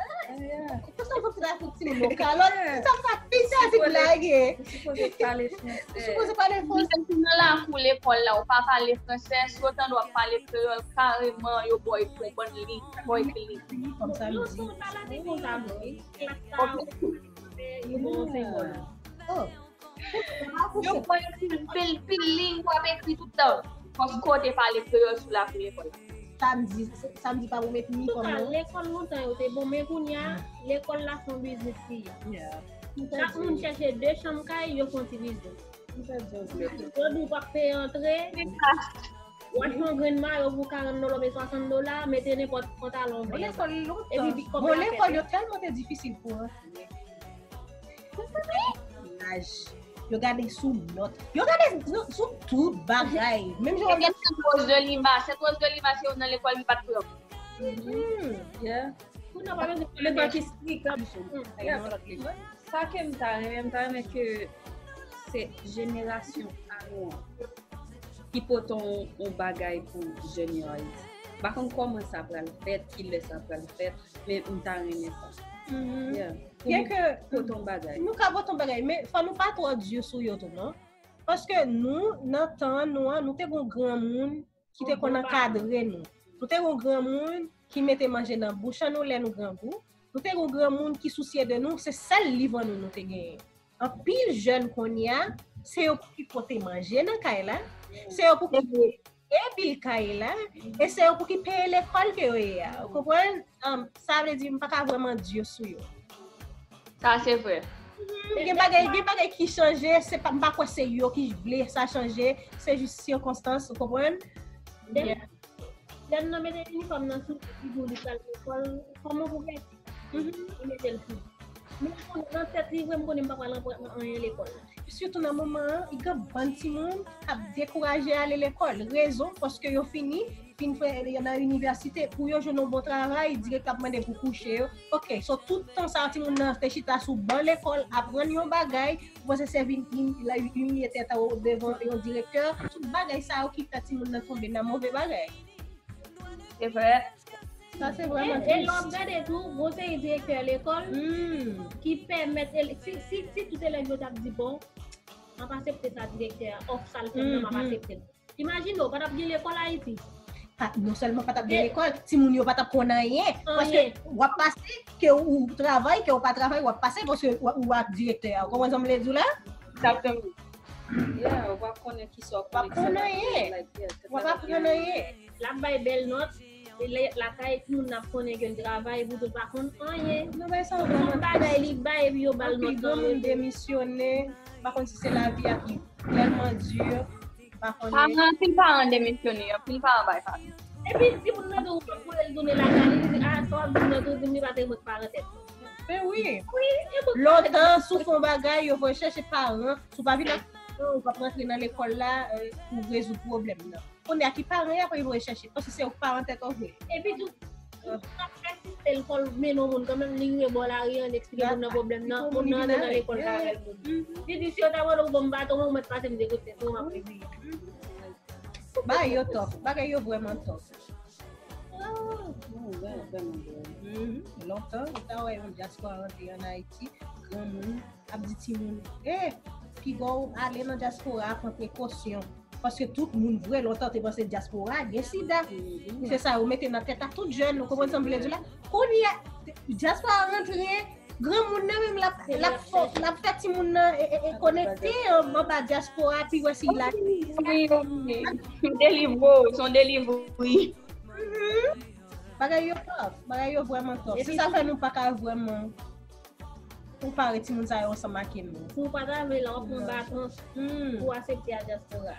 Pou sa, fòk se la fòk ti moun yo kalòt. Sa pa pita, se blage. Ou sipoze pale fransè. Sipoze pale fransè. Menm si nan lakou lekòl la, ou pa pale fransè, si w tande w ap pale kreyòl, kareman, yo ba w ekri yon bann liy, ba w ekri liy. Kòm sa m di. Yo pa lave konsa vre. Klas sa, yo ba w yon senbòl. Oh. Yo ba w ekri pil, pil liy, w ap ekri tout tan. Paske w te pale kreyòl sou lakou lekòl la. Sa m di, sa m di pa pou met ni Antouka, kòm non. Lekòl lontan yo te bon, men kounye a, lekòl la se yon biznis li ye. Chak moun chèche de chanm kay, yo fè yon ti biznis. Yo di w p ap peye antre, w achte yon grenn mayo pou karant dola oubyen swasant dola, mete nenpòt pantalon Bon, vè. lekòl lontan. Epi, kòb Bon, la lekòl fèt. Yo tèlman te difisil pou antre. Laj. Yo gade sou nòt. Yo gade sou, sou tout bagay. Menm jan w ap Sent Rose de Lima, Sent Rose de Lima, se yon nan lekòl li pa t pran. Hmm. Yeah. Pou nou pa bezwen Lekòl ki strik. Ay, yon lòt lekòl. Sa ke m ta renmen, m ta renmen ke se jenerasyon a nou an ki pote yon, yon bagay pou jèn yo Ayiti. M pa konn kòman sa pral fèt, kilè sa pral fèt, men m ta renmen sa. Yeah. Pou Byen nou ke pote yon bagay. Nou ka pote yon bagay, men fò nou pa twò di sou yo tou, non. Paske nou, nan tan nou an, nou te gon granmoun ki te konn ankadre nou. Nou te gon granmoun ki mete manje nan bouch an nou lè nou grangou. Nou te gon granmoun ki sousye de nou, se sèl liv an nou nou te genyen. Anpil jèn kounye a, se yo pou ki pote manje nan kay la, se yo pou ki peye bil kay la, e se yo pou ki peye lekòl ke yo ye a. Ou konprann? Um, sa vle di, m pa ka vrèman di sou yo. Sa se vre. Gen bagay, gen bagay ki chanje, se pa, m pa kwè se yo ki vle sa chanje, se jis sikonstans, ou konprann? Lè, lè n nan mete inifòm nan sou figi w li pral lekòl, kòman pou fè? Li mete l sou. Men konnen nan tèt li vre, m konnen m pa pral anprann anyen lekòl la. Sitou nan moman an, gen bann timoun ap dekouraje ale lekòl. Rezon, paske yo fini, fin fè nan inivèsite, pou yo jwenn yon bon travay, direktè ap mande pou kouche yo. Ok, so tout tan sa timoun nan te chita sou ban lekòl, aprann yon bagay, ou panse se vin, vin, la, imilye tèt ou devan yon direktè. Tout bagay sa yo ki fè timoun nan tonbe nan move bagay. Se vre. Sa se E, vrèman e lè w ap tris. Gade tou, gon seri direktè lekòl Hmm. ki pèmèt, ele- si, si, si tout elèv yo t ap di, bon, m ap aksepte sa direktè a, òf sa l fè m nan, m ap Mhm. aksepte l. Imajine w, pa t ap gen lekòl Ayiti. Pa, non sèlman pa t ap gen lekòl, timoun yo pa t ap konn anyen. Paske Anyen. W ap pase, ke ou travay, ke ou pa travay, w ap pase, paske w, ou ak direktè a. Ou konprann sa m vle di w la? Egzakteman. Yeah, ou pa konnen ki sa w W ap konn anyen. Like, yeah, W ap aprann anyen. L ap bay bèl nòt, e lè lakay timoun nan ap konnen ke l travay, poutan l pa konn anyen. Nou bay sa Yon bagay li bay, epi yo ba l Anpil nòt granmoun nan. Demisyone, m pa konn si se lavi a ki tèlman di, m pa konnen. Paran, anpil paran demisyone, anpil paran bay fami. Epi timoun nan tou, ou voye l tounen lakay li, li di, a, sa w ap di m nan tou, di m li pa te mèt paran tèt. Men wi, Wi, e bon. Lontan, si w fè yon bagay, yo voye chèche paran, si w pa vin ak paran, ou p ap rantre nan lekòl la, euh, pou rezoud pwoblèm nan. Kounye a ki paran y ap voye chèche, paske se ou k paran tèt ou vre. Epi tou, ap asiste lekòl, mennen yon moun kanmenm, li rive bò lari an, eksplike moun nan pwoblèm nan, moun nan antre nan lekòl la avèk moun. Li di, si yo ta mande w ban m baton mwen, ou mèt pase m de kout tèt, mwen m ap reziye. Bagay yo tòf, bagay yo vrèman tòf. Oh, yeah, vrèman dròl. Mhm. Lontan, ou ta wè yon dyaspora rantre ann Ayiti, granmoun ap di timoun, eh, piga w ale nan dyaspora a, pran prekosyon. Paske tout moun vre, lontan te panse dyaspora a gen sida. Se sa yo mete nan tèt a tout jèn, ou konprann sa m vle di la? Kounye a, dyaspora a rantre, granmoun nan menm l ap, l ap fè, l ap fè timoun nan e, e, e konekte an, anba dyaspora a, pi wè si la. Wi, wi. Delivre w, se yon delivre, wi. Mhm. Bagay yo tòf, bagay yo vrèman tòf. Se sa fè nou pa ka vrèman konpare timoun sa yo ansanm ak nou. Si w pa ta vle la, w ap pran baton pou w aksepte a dyaspora.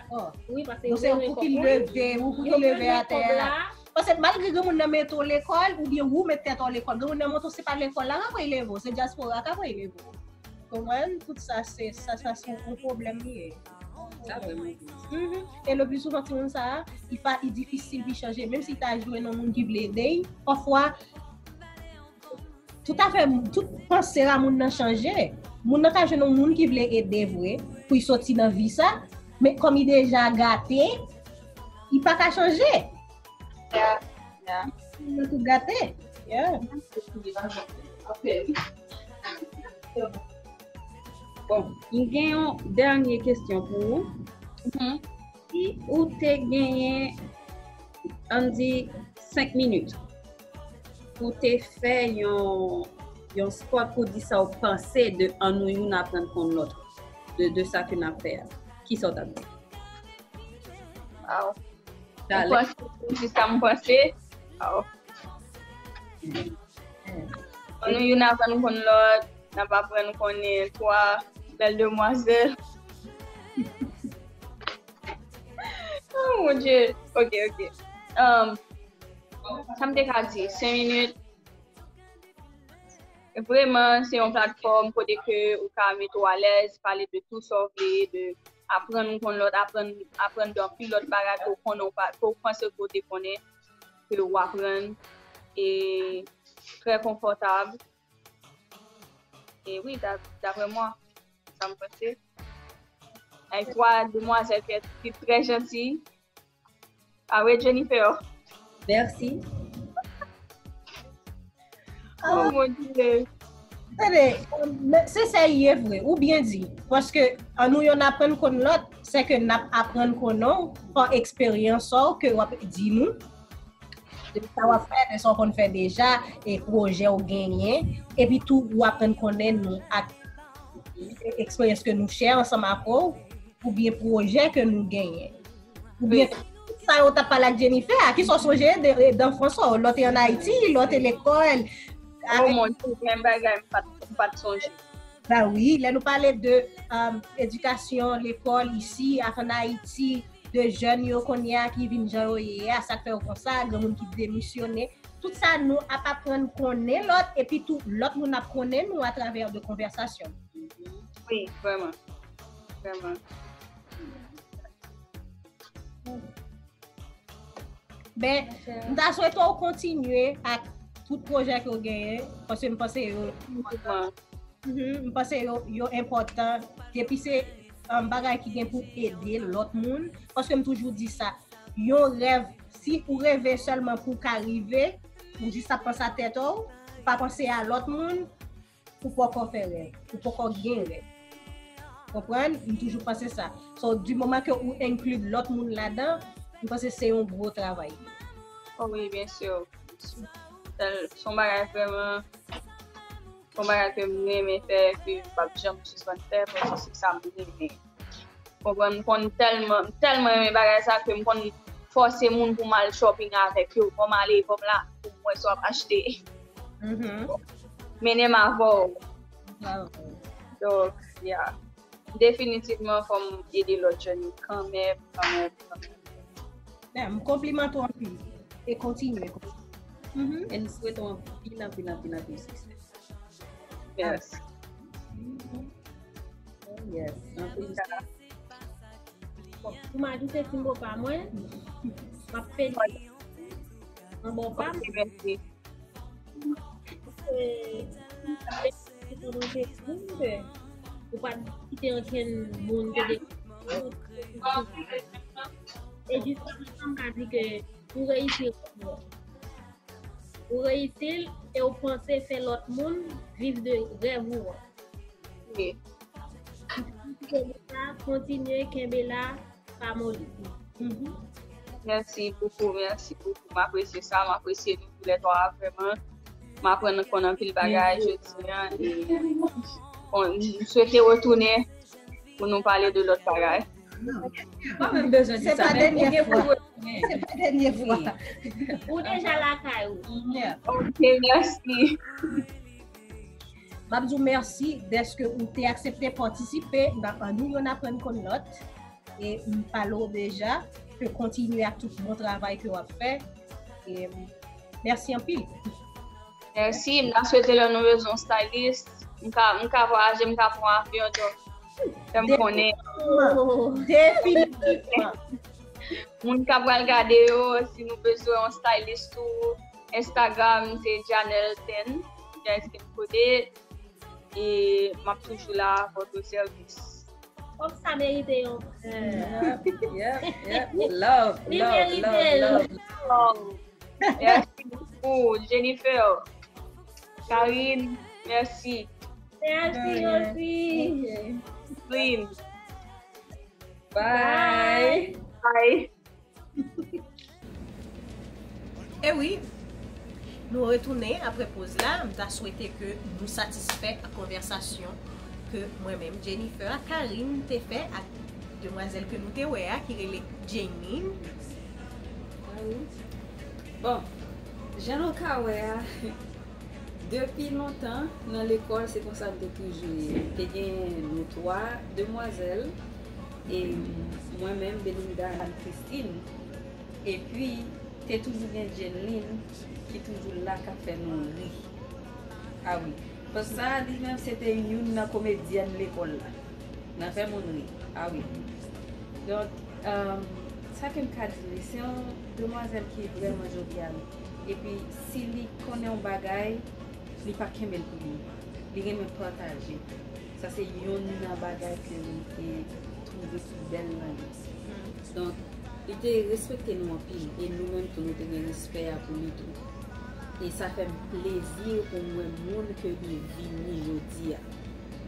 Wi, paske yo se ou ki leve, ou ki leve atè a. Paske malgre gen moun nan mete w lekòl, oubyen ou met tèt ou lekòl, gen moun nan montre w se pa lekòl la ka voye leve w, se dyaspora ka voye leve w. Konprann? Tout sa se sa, sa se yon pwoblèm li ye. Sa vrèman tris. Mhm. E le pli souvan timoun sa a, li pa, li difisil pou chanje. Menm si ta jwenn yon moun ki vle ede l, pafwa tout afè, tout panse a moun nan chanje. Moun nan ka jwenn yon moun ki vle ede vre pou l soti nan vi sa, men kòm li deja gate, li pa ka chanje. Yeah, yeah. Moun nan tout gate. Yeah. Bon, m gen yon dènye kesyon pou ou. Mhm. Si ou te genyen, ann di, senk minit pou te fè yon yon spot pou di sa w panse de ann nou youn aprann konn lòt, de, de sa ke n ap fè a, kisa w t ap di? Wow. Ou panse pou di sa m panse? Wow. Ann nou youn aprann konn lòt, n ap aprann konnen twa bèl demwazèl. Oh mon Dieu. Ok, ok. Um, sa m te ka di, senk minit. Vreman, se yon platfòm kote ke ou ka mete w alèz, pale de tout sa w vle, de aprann ou konn lòt, aprann, aprann de anpil lòt bagay ke w konnen, ke w panse ke w te konnen, ke w aprann. E trè konfòtab. E wi, daprè mwen, sa m panse. Avèk twa demwazèl ki trè janti. Ah wi, Jennifer. Mèsi. Oh mon Dieu. Tande, se sa ye vre, ou byen di. Paske ann nou youn aprann konn lòt, se ke n ap aprann konnen w pa eksperyans sa w ke w ap di nou. De sa w ap fè, de sa w konn fè deja, e pwojè w genyen, epi tou ou aprann konnen nou ak eksperyans ke nou share ansanm ak ou, oubyen pwojè ke nou genyen. Oubyen sa yo t ap pale ak Jennifer a, kisa w sonje de, de anfans ou, lè w te ann Ayiti, lè w te lekòl. Oh mon Dieu, gen bagay m pa t, m pa t sonje. Ba wi, lè nou pale de um, edikasyon, lekòl isi ak ann Ayiti, de jèn yo kounye a ki vin jan yo ye a, sa k fè yo konsa, gen moun ki demisyone. Tout sa nou ap aprann konnen lòt, epi tou lòt moun ap konnen nou atravè de konvèsasyon. Wi, vrèman. Vrèman. Ben, m ta swete w kontinye ak tout pwojè ke w genyen, paske m panse yo Mhm, m panse yo, yo enpòtan. Depi se um, bagay ki gen pou ede lòt moun. Paske m toujou di sa. Yon rèv, si ou reve sèlman pou w ka rive, ou jis ap panse a tèt ou, ou pa panse a lòt moun, ou poko fè rèv. Ou poko gen rèv. Konprann? M toujou panse sa. So, di moman ke ou enkli lòt moun ladan, m panse se yon gwo travay. Oh wi, byen si. Se yon bagay vrèman Yon bagay ke m renmen fè, ke m p ap janm sispann fè, paske se sa m renmen. Konprann, m konn tèlman, m tèlman renmen bagay sa ke m konn fòse moun pou m al shopping avèk yo. Fò m ale, fò m la, pou m wè sa w ap achte. Mennen m avè w. Donk, yeah. Definitivman, fò m ede lòt jèn yo kanmenm, kanmenm, kanmenm. M konplimante w anpil. E kontinye konsa. E m swete w anpil, anpil, anpil, anpil siksè. Yes. Yes. Anpil. Bon, pou m ajoute ti mo pa mwen, m ap felisite anba w pa m. Ou pa t kite ankenn moun te de. E jisteman, sa m ka di ke ou reyisi rèv ou an. Ou reyisi l e ou panse fè lòt moun viv de rèv ou an. Wi. Kontinye, kenbe la, pa moli. Mèsi bokou, mèsi bokou. M apresye sa, m apresye nou toulètwa vrèman. M aprann konn anpil bagay jodi a. E bon, m swete retounen pou nou pale de lòt bagay. Pa menm bezwen di sa, men ou gen pou retounen. Se pa dènye fwa. Ou deja lakay ou. Ok, mèsi. M ap di w mèsi dèske ou te aksepte patisipe nan Annou Yonn Aprann Konn Lòt. E m pale w deja ke kontinye ak tout bon travay ke w ap fè. E mèsi anpil. Mèsi, m ta swete lè nou bezwen yon stylist, m ka, m ka vwayaje, m ka pran avyon, donk fè m konnen. Definitivman. Moun k ap pral gade yo, si nou bezwen yon stylist tou, Instagram se Janelle Ten, Janelle Ten Kode, e m ap toujou la à votre service. Kòm sa merite yon. Yep, yep, yep. Love, Li love, merite love, l. love. Oh, merci beaucoup, Jennifer. Karine, merci. Merci aussi. Lynn, Bye. bye. E wi, nou retounen apre poz la. M ta swete ke nou satisfè ak konvèsasyon ke mwen menm, Jennifer ak Karine te fè ak demwazèl ke nou te wè a ki rele Jaymin. Bon, jan nou ka wè a, depi lontan nan lekòl se konsa m te toujou ye. Te gen nou twa demwazèl, e mwen menm, Belinda ak Christine. Epi, te toujou gen Jenlin ki toujou la k ap fè nou ri. A wi. Paske sa, li menm, se te youn nan komedyèn lekòl la. Nan fè moun ri. A wi. Donk, um, sa ke m ka di, se yon demwazèl ki vrèman jovyal. Epi, si li konnen yon bagay, li pa kenbe l pou li. Li renmen pataje. Sa se youn nan bagay ke m te twouve ki bèl nan li. Donk, li te respekte nou anpil, e nou menm tou nou te gen respè a pou li tou. E sa fè m plezi pou m wè moun ke li vini jodi a.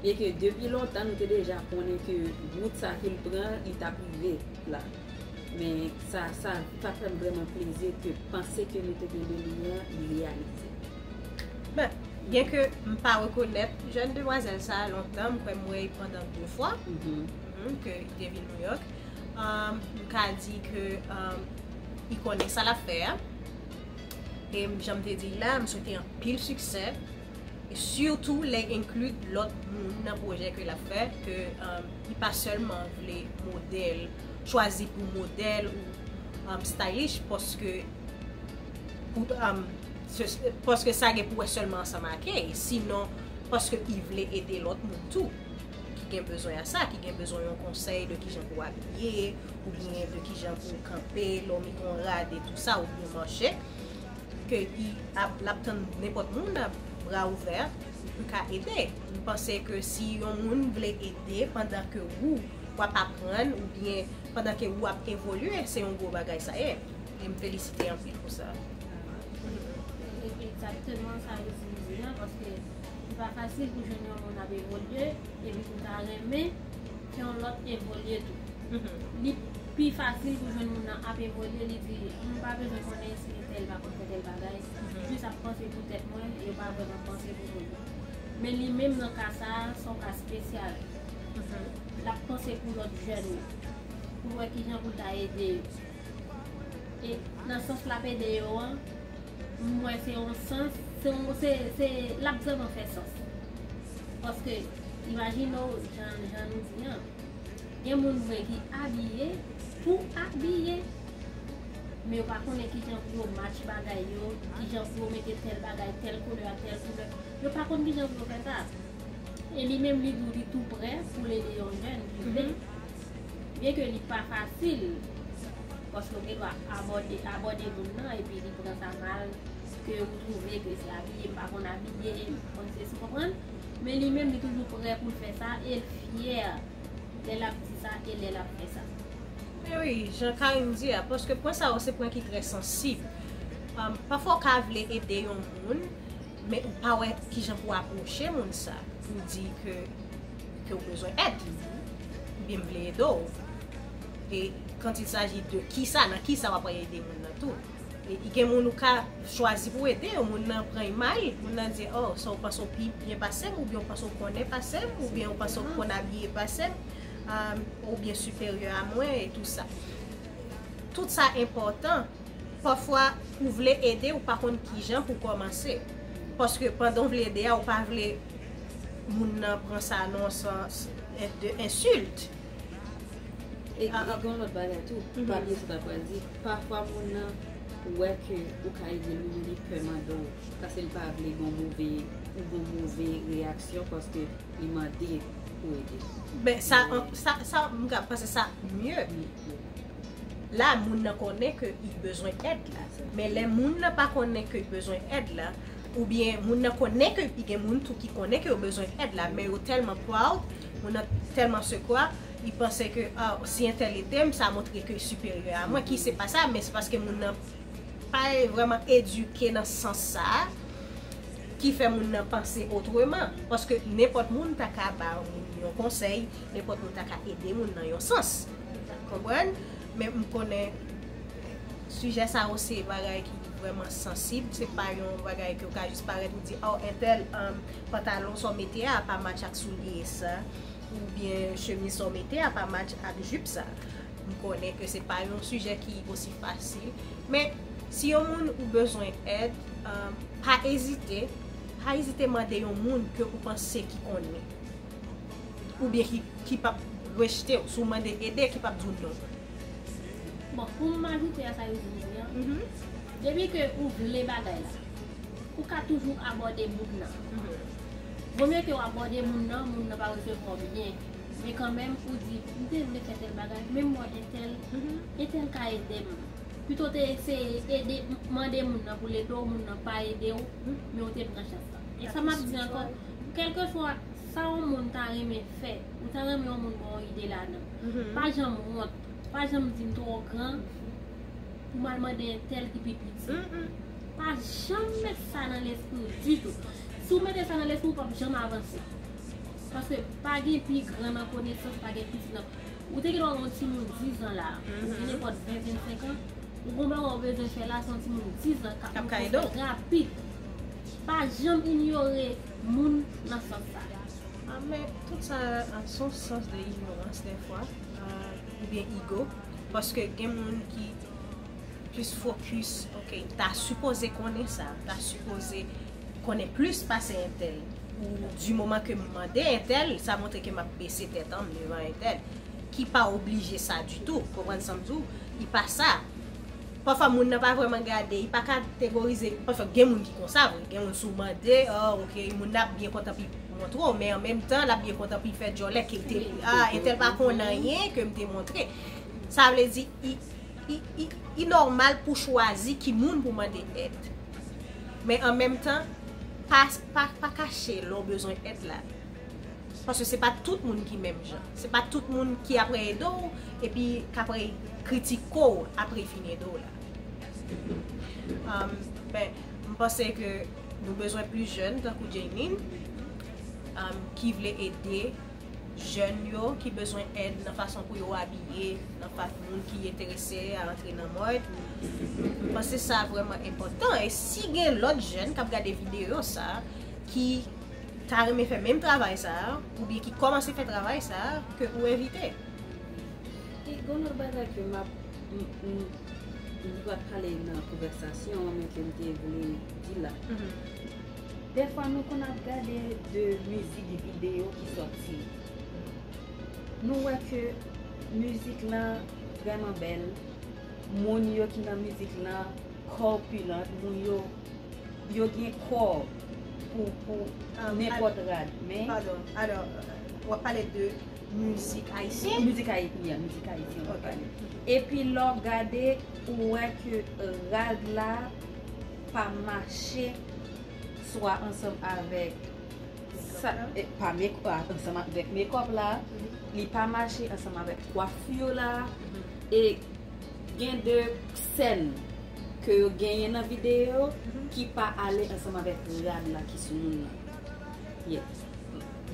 Byenke depi lontan nou te deja konnen ke wout sa ke l pran, li t ap rive la. Men sa, sa, sa fè m vrèman plezi ke panse ke nou te gen de li an, li reyalize. Byenke m pa rekonèt jèn demwazèl sa a lontan, m kwè m wè l pandan de fwa, mhm, ke li te vin Nouyòk. Um, m ka di ke, um, li konnen sa l ap fè a. E m, jan m te di la, m swete anpil siksè. E sitou lè inkli lòt moun nan pwojè ke l ap fè, ke, um, li pa sèlman vle modèl, chwazi pou modèl ou, um, stylish, paske pou, um, se, paske sa gen pou wè sèlman ansanm ak li, sinon paske li vle ede lòt moun tou ki gen bezwen a sa, ki gen bezwen yon konsèy de kijan pou abiye, oubyen de kijan pou kanpe, lè w mete yon rad e tou sa, oubyen mache, ke li ap, l ap tann nenpòt moun, bra ouvè, pou ka ede. M panse ke si yon moun vle ede pandan ke ou, w ap aprann, oubyen pandan ke ou ap evolye, se yon gwo bagay sa ye. E m felisite anpil pou sa. Egzakteman sa yo di, di an, paske li pa fasil pou jwenn yon moun ap evolye, epi pou ta renmen fè yon lòt evolye tou. Li pi fasil pou jwenn moun nan ap evolye, li di, "M pa bezwen konnen si tèl pa konn fè tèl bagay, m jis ap panse pou tèt mwen, yo pa vrèman panse pou moun." Men li menm nan ka sa a, se yon ka espesyal. L ap panse pou lòt jèn yo, pou l wè kijan pou l ta ede yo. E nan sans l ap ede yo an, m wè se yon sans, se yon, se, se, l ap vrèman fè sans. Paske, imajine w, jan, jan nou di an, gen moun vre ki abiye pou abiye, men yo pa konnen kijan pou yo match bagay yo, kijan pou yo mete tèl bagay, tèl koulè ak tèl koulè. Yo pa konn kijan pou yo fè sa. E li menm, li di w li tou prè pou l ede yon jèn ki vle. Byenke li pa fasil, paske w gen dwa abòde, abòde moun nan, epi li pran sa mal, ke ou twouve ke se abiye, m pa konn abiye, m konn sesi, konprann. Men li menm, li toujou prè pou l fè sa, e l fyè lè l ap di sa, e lè l ap fè sa. Men wi, jan Karine di a, paske pwen sa yo se pwen ki trè sansib. Um, pafwa w ka vle ede yon moun, men ou pa wè kijan pou w apwoche moun sa, pou w di ke, ke w bezwen èd, oubyen m vle ede w. E quand il s'agit de kisa, nan kisa w ap ede moun nan tou. E, e gen moun ou ka chwazi pou ede yo, moun nan pran l mal, moun nan di, "Oh, sa w panse w pi byen pase m, oubyen w panse w konnen pase m, oubyen w panse w konn abiye pase m, um, oubyen siperyè a mwen," e tou sa. Tout sa enpòtan. Pafwa, ou vle ede, ou pa konn kijan pou kòmanse. Paske pandan w vle ede a, ou pa vle Moun nan pran sa nan sans de ensilt. E gen yon lòt bagay tou, pa bliye sa ta pral di. Pafwa moun nan wè ke ou ka ede l, men li pè mande w. Paske li pa vle gon move, ou gon move reyaksyon paske li mande pou ede. Ben, sa, sa, sa, m ka panse sa mye. La, moun nan konnen ke li bezwen èd la. Men lè moun nan pa konnen ke li bezwen èd la, oubyen moun nan konnen ke, gen moun tou ki konnen ke yo bezwen èd la, men yo tèlman proud, moun nan tèlman se kwa, li panse ke, ah, si entèl ede m, sa montre ke siperyè a mwen, ki se pa sa, men se paske moun nan pa vrèman edike nan sans sa a, ki fè moun nan panse otreman. Paske nenpòt moun ta ka ba moun yon konsèy, nenpòt moun ta ka ede moun nan yon sans. Konprann? Men m konnen sijè sa yo se bagay ki vrèman sansib. Se pa yon bagay ke w ka jis parèt ou di, oh, entèl, um, pantalon sa w mete a pa match ak soulye sa, oubyen chemiz sa w mete a pa match ak jip sa. M konnen ke se pa yon sijè ki osi fasil, men si yon moun ou bezwen èd, um, pa ezite, pa ezite mande yon moun ke ou panse ki konnen. Oubyen ki, ki p ap rejte w. Si w mande ede, ki p ap di w non. Bon, pou m ajoute a sa yo di an, depi ke ou vle bagay la, ou ka toujou abòde moun nan. Vomye ke w abòde moun nan, moun nan pa resevwa w byen. Men kanmenm, ou di, m te vle fè tèl bagay, men m wè entèl, entèl ka ede m. Pito te eseye ede, mande moun nan pou l ede w, moun nan pa ede w, men w te pran chans lan. E sa m ap di ankò, kèlkeswa sa yon moun ta renmen fè, ou ta renmen yon moun ba w ide ladan. Pa janm wont, pa janm di m twò gran pou m al mande entèl ki pi piti. Pa janm met sa nan lespri w ditou. Si w mete sa nan lespri w, w p ap janm avanse. Paske pa gen pi gran nan konesans, pa gen piti nan. Ou te gen yon timoun diz an la, ou gen nenpòt ven, vennsenk an, ou gon bagay ou bezwen fè la, se yon timoun diz an k ap fè rapid. Pa janm inyore moun nan sans sa. Ah, men tout sa, ah, se yon sans de ignorans dèfwa, ah, oubyen ego. Paske gen moun ki plis fokis, ok, m ta sipoze konnen sa, m ta sipoze konnen plis pase entèl. Ou di moman ke m mande entèl, sa montre ke m ap bese tèt an m devan entèl. Ki pa oblije sa ditou. Konprann sa m di w? Li pa sa. Pafwa moun nan pa vrèman gade, li pa kategorize. Pafwa gen moun ki konsa vre. Gen moun si w mande, oh, ok, moun nan ap byen kontan pou l montre w, men an menm tan, l ap byen kontan pou l fè djòlè ke l te, ah, entèl pa konn anyen ke m te montre. Sa vle di, li, li, li, li nòmal pou chwazi ki moun pou mande èd. Men an menm tan, pa, pa, pa kache lè w bezwen èd la. Paske se pa tout moun ki menm jan. Se pa tout moun ki apre ede w, epi k apre kritike w apre l fin ede w la. Um, ben, m panse ke nou bezwen plis jèn tankou Jaymin, um, ki vle ede jèn yo ki bezwen èd nan fason pou yo abiye, nan fa moun ki enterese a rantre nan mòd. M panse sa vrèman enpòtan. E si gen lòt jèn k ap gade videyo sa ki ta renmen fè menm travay sa a, oubyen ki kòmanse fè travay sa a, ke ou envite. E gen yon lòt bagay ke m ap, m, m, m pa t pale nan konvèsasyon an, men ke m te vle di la. Dèfwa nou konn ap gade de mizik videyo ki sòti. Nou wè ke mizik lan vrèman bèl. Moun yo ki nan mizik lan corpulent, moun yo, yo gen kò pou, pou nenpòt rad. Men Padon, alò, w ap pale de mizik ayisyen? Mizik ayisyen, mizik ayisyen w ap pale. Epi lè w gade, ou wè ke rad la pa mache swa ansanm avèk sa, e, pa make, a, ansanm avèk mekòp la, li pa mache ansanm avèk kwafi yo la, e gen de sèn ke yo genyen nan videyo ki pa ale ansanm avèk rad la ki sou moun nan. Yeah.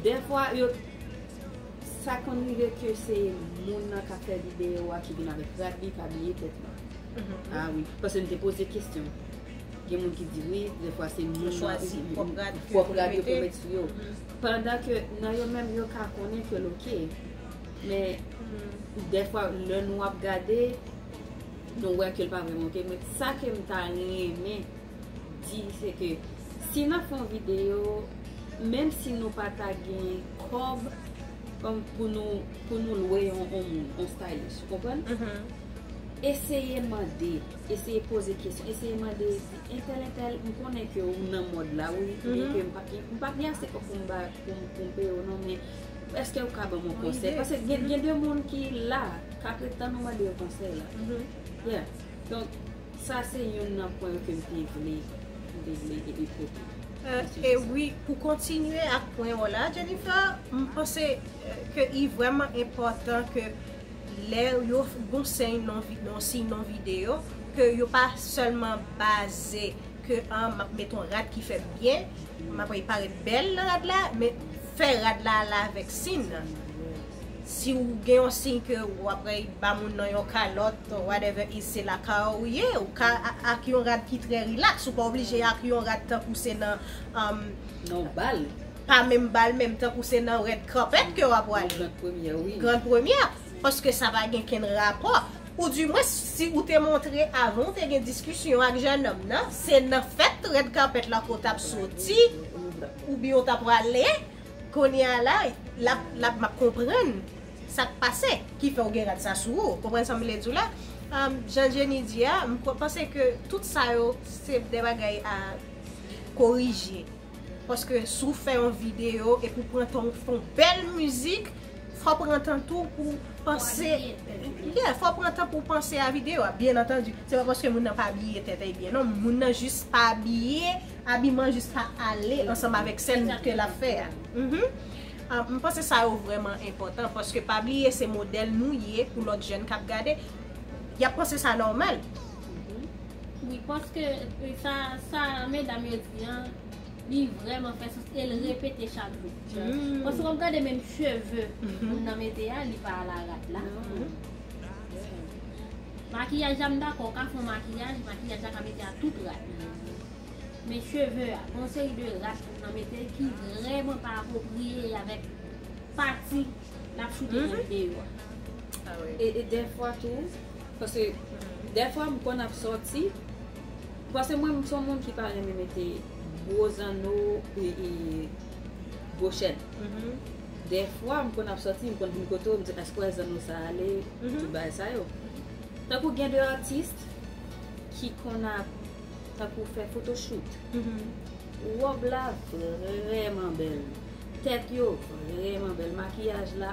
Dèfwa, yo, sa konn rive ke se moun nan k ap fè videyo a ki vin avèk rad li, pa bliye tèt li. Ah wi, paske m te poze kesyon. Gen moun ki di wi, dèfwa se moun nan, pwòp rad yo pou met sou yo. Pandan ke nan yo menm yo ka konnen ke l oke. Men dèfwa lè nou ap gade, nou wè ke l pa vrèman oke. Men sa ke m ta renmen di, se ke si n ap fè yon videyo, menm si nou pa ta gen kòb, kòm pou nou, pou nou lwe yon, yon moun, yon stylist, ou konprann? Eseye mande, eseye poze kesyon, eseye mande, di, entèl, entèl, m konnen ke ou nan mòd la, wi, byen ke m pa, m pa gen ase kòb pou m ba, pou m, pou m peye w non, men èske ou ka ban m yon konsèy? Paske gen, gen de moun ki la, k ap ret tann ou mande yo konsèy la. Yeah. Donk, sa se youn nan pwen yo ke m te vle, m te vle e, e pote. Euh, e wi, pou kontinye ak pwen w la, Jennifer, m panse, euh, ke i vrèman enpòtan ke lè yo gon siy non vi-, non siy non videyo, ke yo pa sèlman baze ke, ah, m ap met yon rad ki fè m byen, m ap parèt bèl nan rad la, men fè rad la ale avèk siy nan. Si w gen yon siy ke w ap ba moun nan yon kalòt, whatever is, se lakay ou ye, ou ka a-, ak yon rad ki trè relax, ou pa oblije ak yon rad tankou se nan, um, nan bal. Pa menm bal menm, tankou se nan red carpet ke w ap prale. Grand premyè, wi. Grand premyè, paske sa pa gen kenn rapò. Ou di mwen, si ou te montre avan ou te gen diskisyon ak jennonm nan, se nan fèt red carpet la ke w t ap soti, oubyen w t ap prale, kounye a la, l ap, l ap, m ap konprann sa k pase, ki fè w gen rad sa sou ou. Konprann sa m vle di w la? Um, jan Jenny di a, m kwè, panse ke tout sa yo, se de bagay a korije. Paske si w fè yon videyo epi w pran tan w fè yon bèl mizik, fò w pran tan tou pou panse. Yeah, fò w pran tan pou w panse a videyo a, byen antandi. Se pa paske moun nan pa abiye tèt li byen, non. Moun nan jis pa abiye, abiman jis pa ale ansanm avèk sèn ke l ap fè a. Mhm. Ah, m panse sa yo vrèman enpòtan, paske pa bliye se modèl nou ye pou lòt jèn k ap gade. Y ap panse sa nòmal. Wi, paske, e, sa, sa medam yo di an, li vrèman fè sans e l repete chak jou. Paske w ap gade menm cheve moun nan mete a, li pa al a rad la. Makiyaj la, m dakò, w ka fè yon makiyaj, makiyaj la ka mete a tout rad. Men cheve a, gen yon seri de rad moun nan mete ki vrèman pa apwopriye avèk pati l ap choute nan videyo a. E, e dèfwa tou, paske dèfwa m konn ap sòti, paske mwen, m se yon moun ki pa renmen mete gwo zanno e, e gwo chèn. Dèfwa, m konn ap sòti, m konn vin kote w, m di, èske w wè zanno sa ale, tout bagay sa yo. Tankou gen de atis ki konn ap, tankou fè photoshoot. Wòb la vrèman bèl. Tèt yo vrèman bèl. Makiyaj la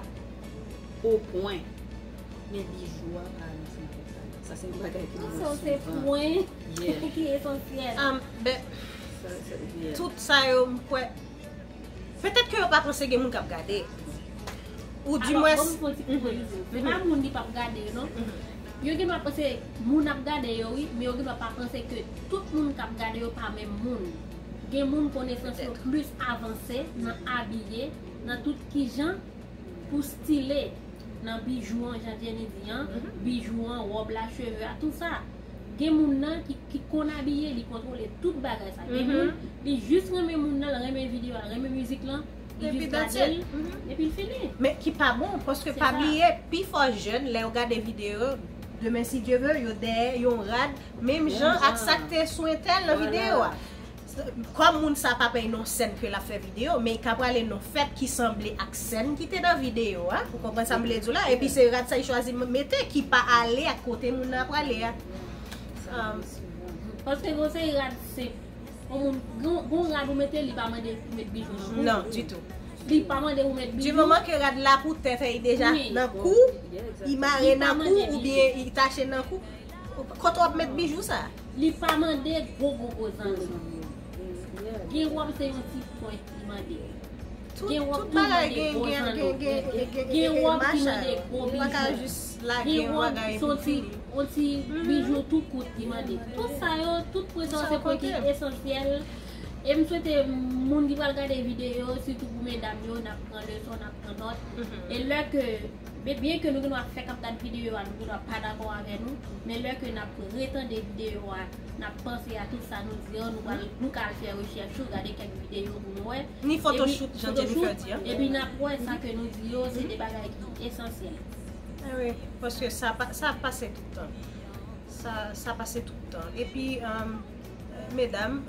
o pwen. Men bijou a pa ansanm avèk sa. Sa se yon bagay ki mwen souvan. Sa se pwen ki esansyèl. Um, ben, tout sa yo, m kwè, petèt ke yo pa panse gen moun k ap gade. Ou di mwens. Alò, ban m fè yon ti pwopozisyon. Se pa moun ki p ap gade yo, non. Yo gen dwa panse moun ap gade yo, wi, men yo gen dwa pa panse ke tout moun k ap gade yo pa menm moun. Gen moun konesans yo plis avanse nan abiye, nan tout kijan pou stile, nan bijou an, jan Jenny di an, bijou an, wòb la, cheve a, tout sa. Gen moun nan ki, ki konn abiye, li kontwole tout bagay sa. Gen moun, li jis renmen moun nan, l renmen videyo a, l renmen mizik lan, li jis gade l, epi l fini. Men ki pa bon, paske pa bliye, pifò jèn, lè yo gade videyo, demen si Dye vle, yo dèyè yon rad, menm jan ak sa k te sou entèl nan videyo a. Kòm moun sa pa pèy non sèn ke l ap fè videyo, men l ka prale nan fèt ki sanble ak sèn ki te nan videyo a. Ou konprann sa m vle di w la? Epi se rad sa y chwazi m-, mete ki pa ale ak kote moun nan ap prale a. Paske gon seri rad senp. Yon moun, gon, gon rad ou mete, li pa mande pou met bijou nan kou. Non, ditou. Li pa mande pou met bijou. Di moman ke rad la pou tèt li deja nan kou, li mare nan kou oubyen li tache nan kou, kote w ap met bijou sa? Li pa mande gwo, gwo, gwo zanno. Gen wòb se yon ti pwen li mande. Gen wòb ki mande gwo zanno. Gen wòb ki mande gwo bijou. Gen wòb se yon ti, yon ti bijou tou kout li mande. Tout sa yo, tout pwen sa yo se pwen ki esansyèl. E m swete moun ki pral gade videyo, sitou pou medam yo, n ap pran leson, n ap pran nòt. E lè ke Men byen ke nou gen dwa fèk ap gad videyo a, nou gen dwa pa dakò avè nou, men lè ke n ap retande videyo a, n ap panse a tout sa nou di an, nou pral, nou ka al fè rechèch yo, gade kèk videyo pou nou wè. Ni photoshoot, jan Jennifer di an. Epi n ap wè sa ke nou di yo, se de bagay ki esansyèl. Wi, paske sa pa, sa pase tout tan. Sa, sa pase tout tan. Epi, um, medam,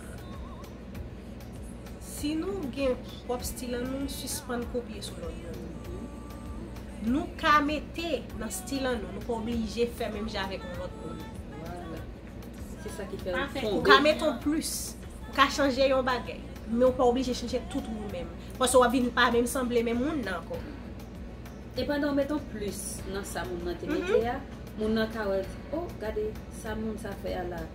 Si nou gen pwòp stil an nou, sispann kopye sou lòt moun. Nou ka mete nan stil an nou, nou pa oblije fè menm jan avèk yon lòt moun. Vwala. Se sa ki fè l Ou ka mete yon plis, ou ka chanje yon bagay, men ou pa oblije chanje tout ou menm. Paske w ap vin pa menm sanble menm moun nan ankò. E pandan w mete yon plis nan sa moun nan te mete a, moun nan ka wè, oh, gade sa moun sa fè a la,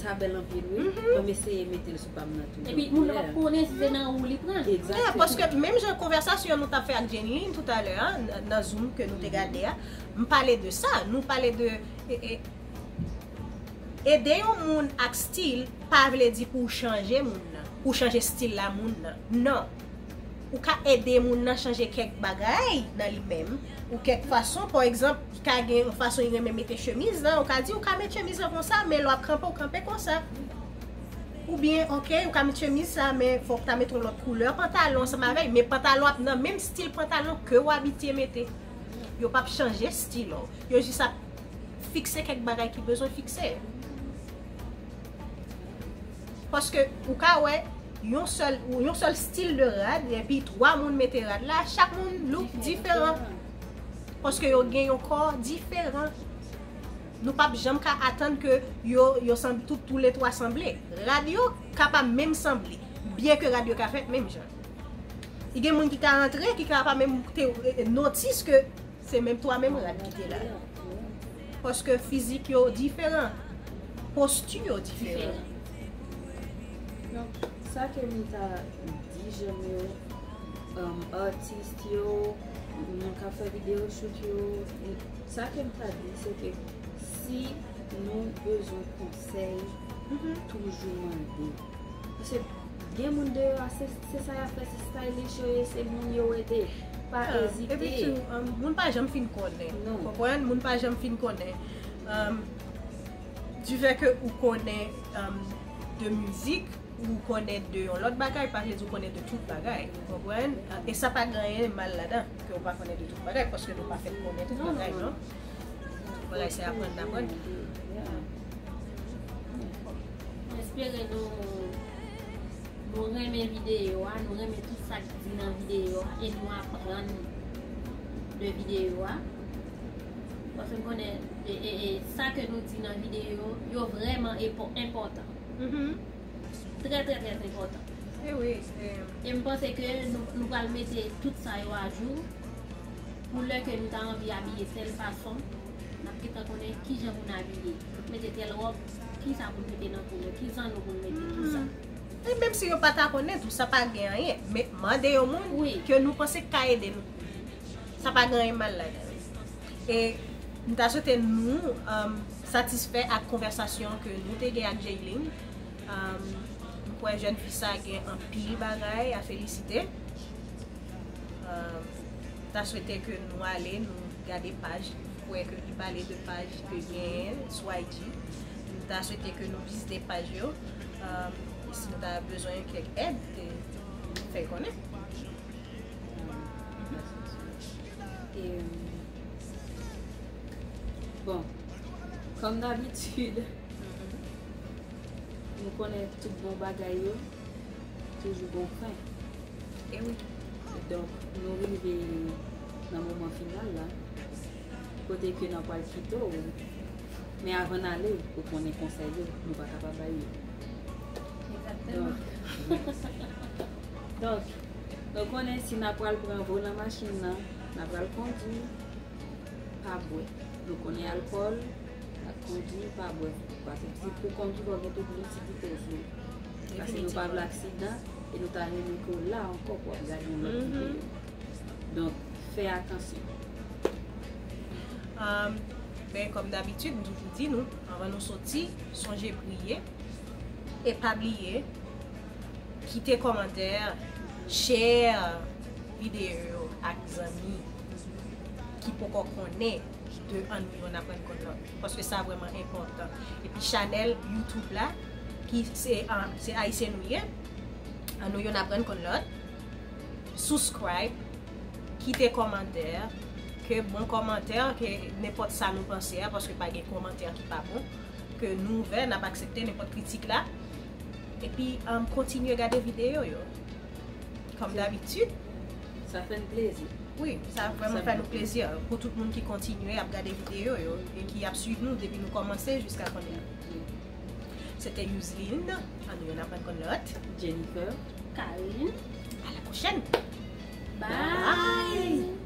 sa bèl anpil wi, ban m eseye mete l sou pa m nan tou. Epi moun nan p ap konnen si se nan ou li pran. Yeah, paske menm jan konvèsasyon nou t ap fè ak Jenny toutalè a, nan Zoom ke nou te gade a, m pale de sa, nou pale de e, e, ede yon moun ak stil pa vle di pou w chanje moun nan, pou w chanje stil la moun nan. Non. Ou ka ede moun nan chanje kèk bagay nan li menm, ou kèk fason, pa egzanp, li ka gen yon fason li renmen mete chemiz lan, ou ka di ou ka met chemiz lan konsa, men lè w ap kanpe, ou kanpe konsa. Oubyen, ok, ou ka met chemiz sa, men fòk ou ta met yon lòt koulè pantalon ansanm avè l, men pantalon ap nan menm stil pantalon ke w abitye mete. Yo p ap chanje stil ou. Yo jis ap fikse kèk bagay ki bezwen fikse. Paske ou ka wè yon sèl yon sèl stil de rad epi twa moun mete rad la, chak moun look diferan. Paske yo gen yon kò diferan. Nou p ap janm ka atann ke yo yo sanble tout toulètwa sanble. Rad yo ka pa menm sanble, byen ke rad yo ka fèt menm jan. I gen moun ki ka antre ki ka pa menm te notis ke se menm twa menm rad ki te la. Paske fizik yo diferan, posti yo diferan. Donk, sa ke m ta di jèn yo, um, atis yo, moun k ap fè videyo shoot yo, sa ke m ta di se ke si nou bezwen konsèy, toujou mande. Paske gen moun deyò a, se se sa y ap fè, se stylish yo ye, se moun yo ede. Pa ezite. Epi tou, um, moun pa janm fin konnen. Ou konprann? Moun pa janm fin konnen. Um, du fait que ou konnen um, de mizik, ou konnen de yon lòt bagay, pa vle di ou konnen de tout bagay. Ou konprann? E sa pa gen anyen mal ladan, ke ou pa konnen de tout bagay, paske nou pa fèt konnen tout bagay, non? Bagay se aprann n aprann. M espere nou nou renmen videyo a, nou renmen tout sa k di nan videyo a e nou aprann de videyo a. Paske m konnen e, e, e, sa ke nou di nan videyo yo vrèman enpòtan. Trè, trè, trè enpòtan. E m panse ke nou, nou pral mete tout sa yo ajou pou lè ke nou ta anvi abiye tèl fason, n ap gentan konnen kijan pou n abiye. Mete tèl wòb, kisa pou n mete nan kou nou, ki zanno pou n mete, tout sa. E menm si yo pa ta konnen tou, sa pa gen anyen. Men mande yon moun ke nou panse k ka ede nou. Sa pa gen anyen mal ladan. E m ta swete nou um, satisfè ak konvèsasyon ke nou te gen ak Jaylin. Um, m kwè jèn fi sa gen anpil bagay a felisite. Um, ta swete ke nou ale, nou gade paj, kwè ke li pale de paj ke genyen sou I G. M ta swete ke nou vizite paj yo. Um, e si nou ta bezwen kèk èd, e, fè konnen. E, bon, kòm dabitid, nou konnen tout bon bagay yo toujou gon fen. E wi. Donk, nou rive nan moman final la, kote ke n ap pral kite w. Men avan n ale, ou konnen konsèy yo, nou pa ka pa bay yo. Donk, donk, nou konnen si n ap pral pran volan machin nan, n ap pral kondwi, pa bwè. Nou konnen alkòl ak kondwi pa bwè. Paske si pou kondwi, fò w gen tout lisidite w sou ou. Paske nou pa vle aksidan e nou ta renmen ke w la ankò pou w ap gade yon lòt videyo. Donk, fè atansyon. Um, ben, kòm dabitid, m toujou di nou, anvan nou soti, sonje priye. E pa bliye, kite kòmantè, share videyo yo ak zanmi ki poko konnen de An nou yonn aprann konn lòt. Paske sa vrèman enpòtan. Epi chanèl YouTube la, ki se, ah, se ayisyen nou ye, An nou yonn aprann konn lòt. Subscribe, kite kòmantè, ke bon kòmantè, ke nenpòt sa nou panse a, paske pa gen kòmantè ki pa bon, ke nou ouvè, n ap aksepte nenpòt kritik la. Epi um, kontinye gade videyo yo. Kòm dabitid. Sa fè n plezi. Wi, sa vrèman fè nou plezi pou tout moun ki kontinye ap gade videyo yo e ki ap swiv nou depi nou kòmanse jiska kounye a. Se te Yuzlin, an nou youn aprann konn lòt. Jennifer. Karine. A la pwochèn. Bye.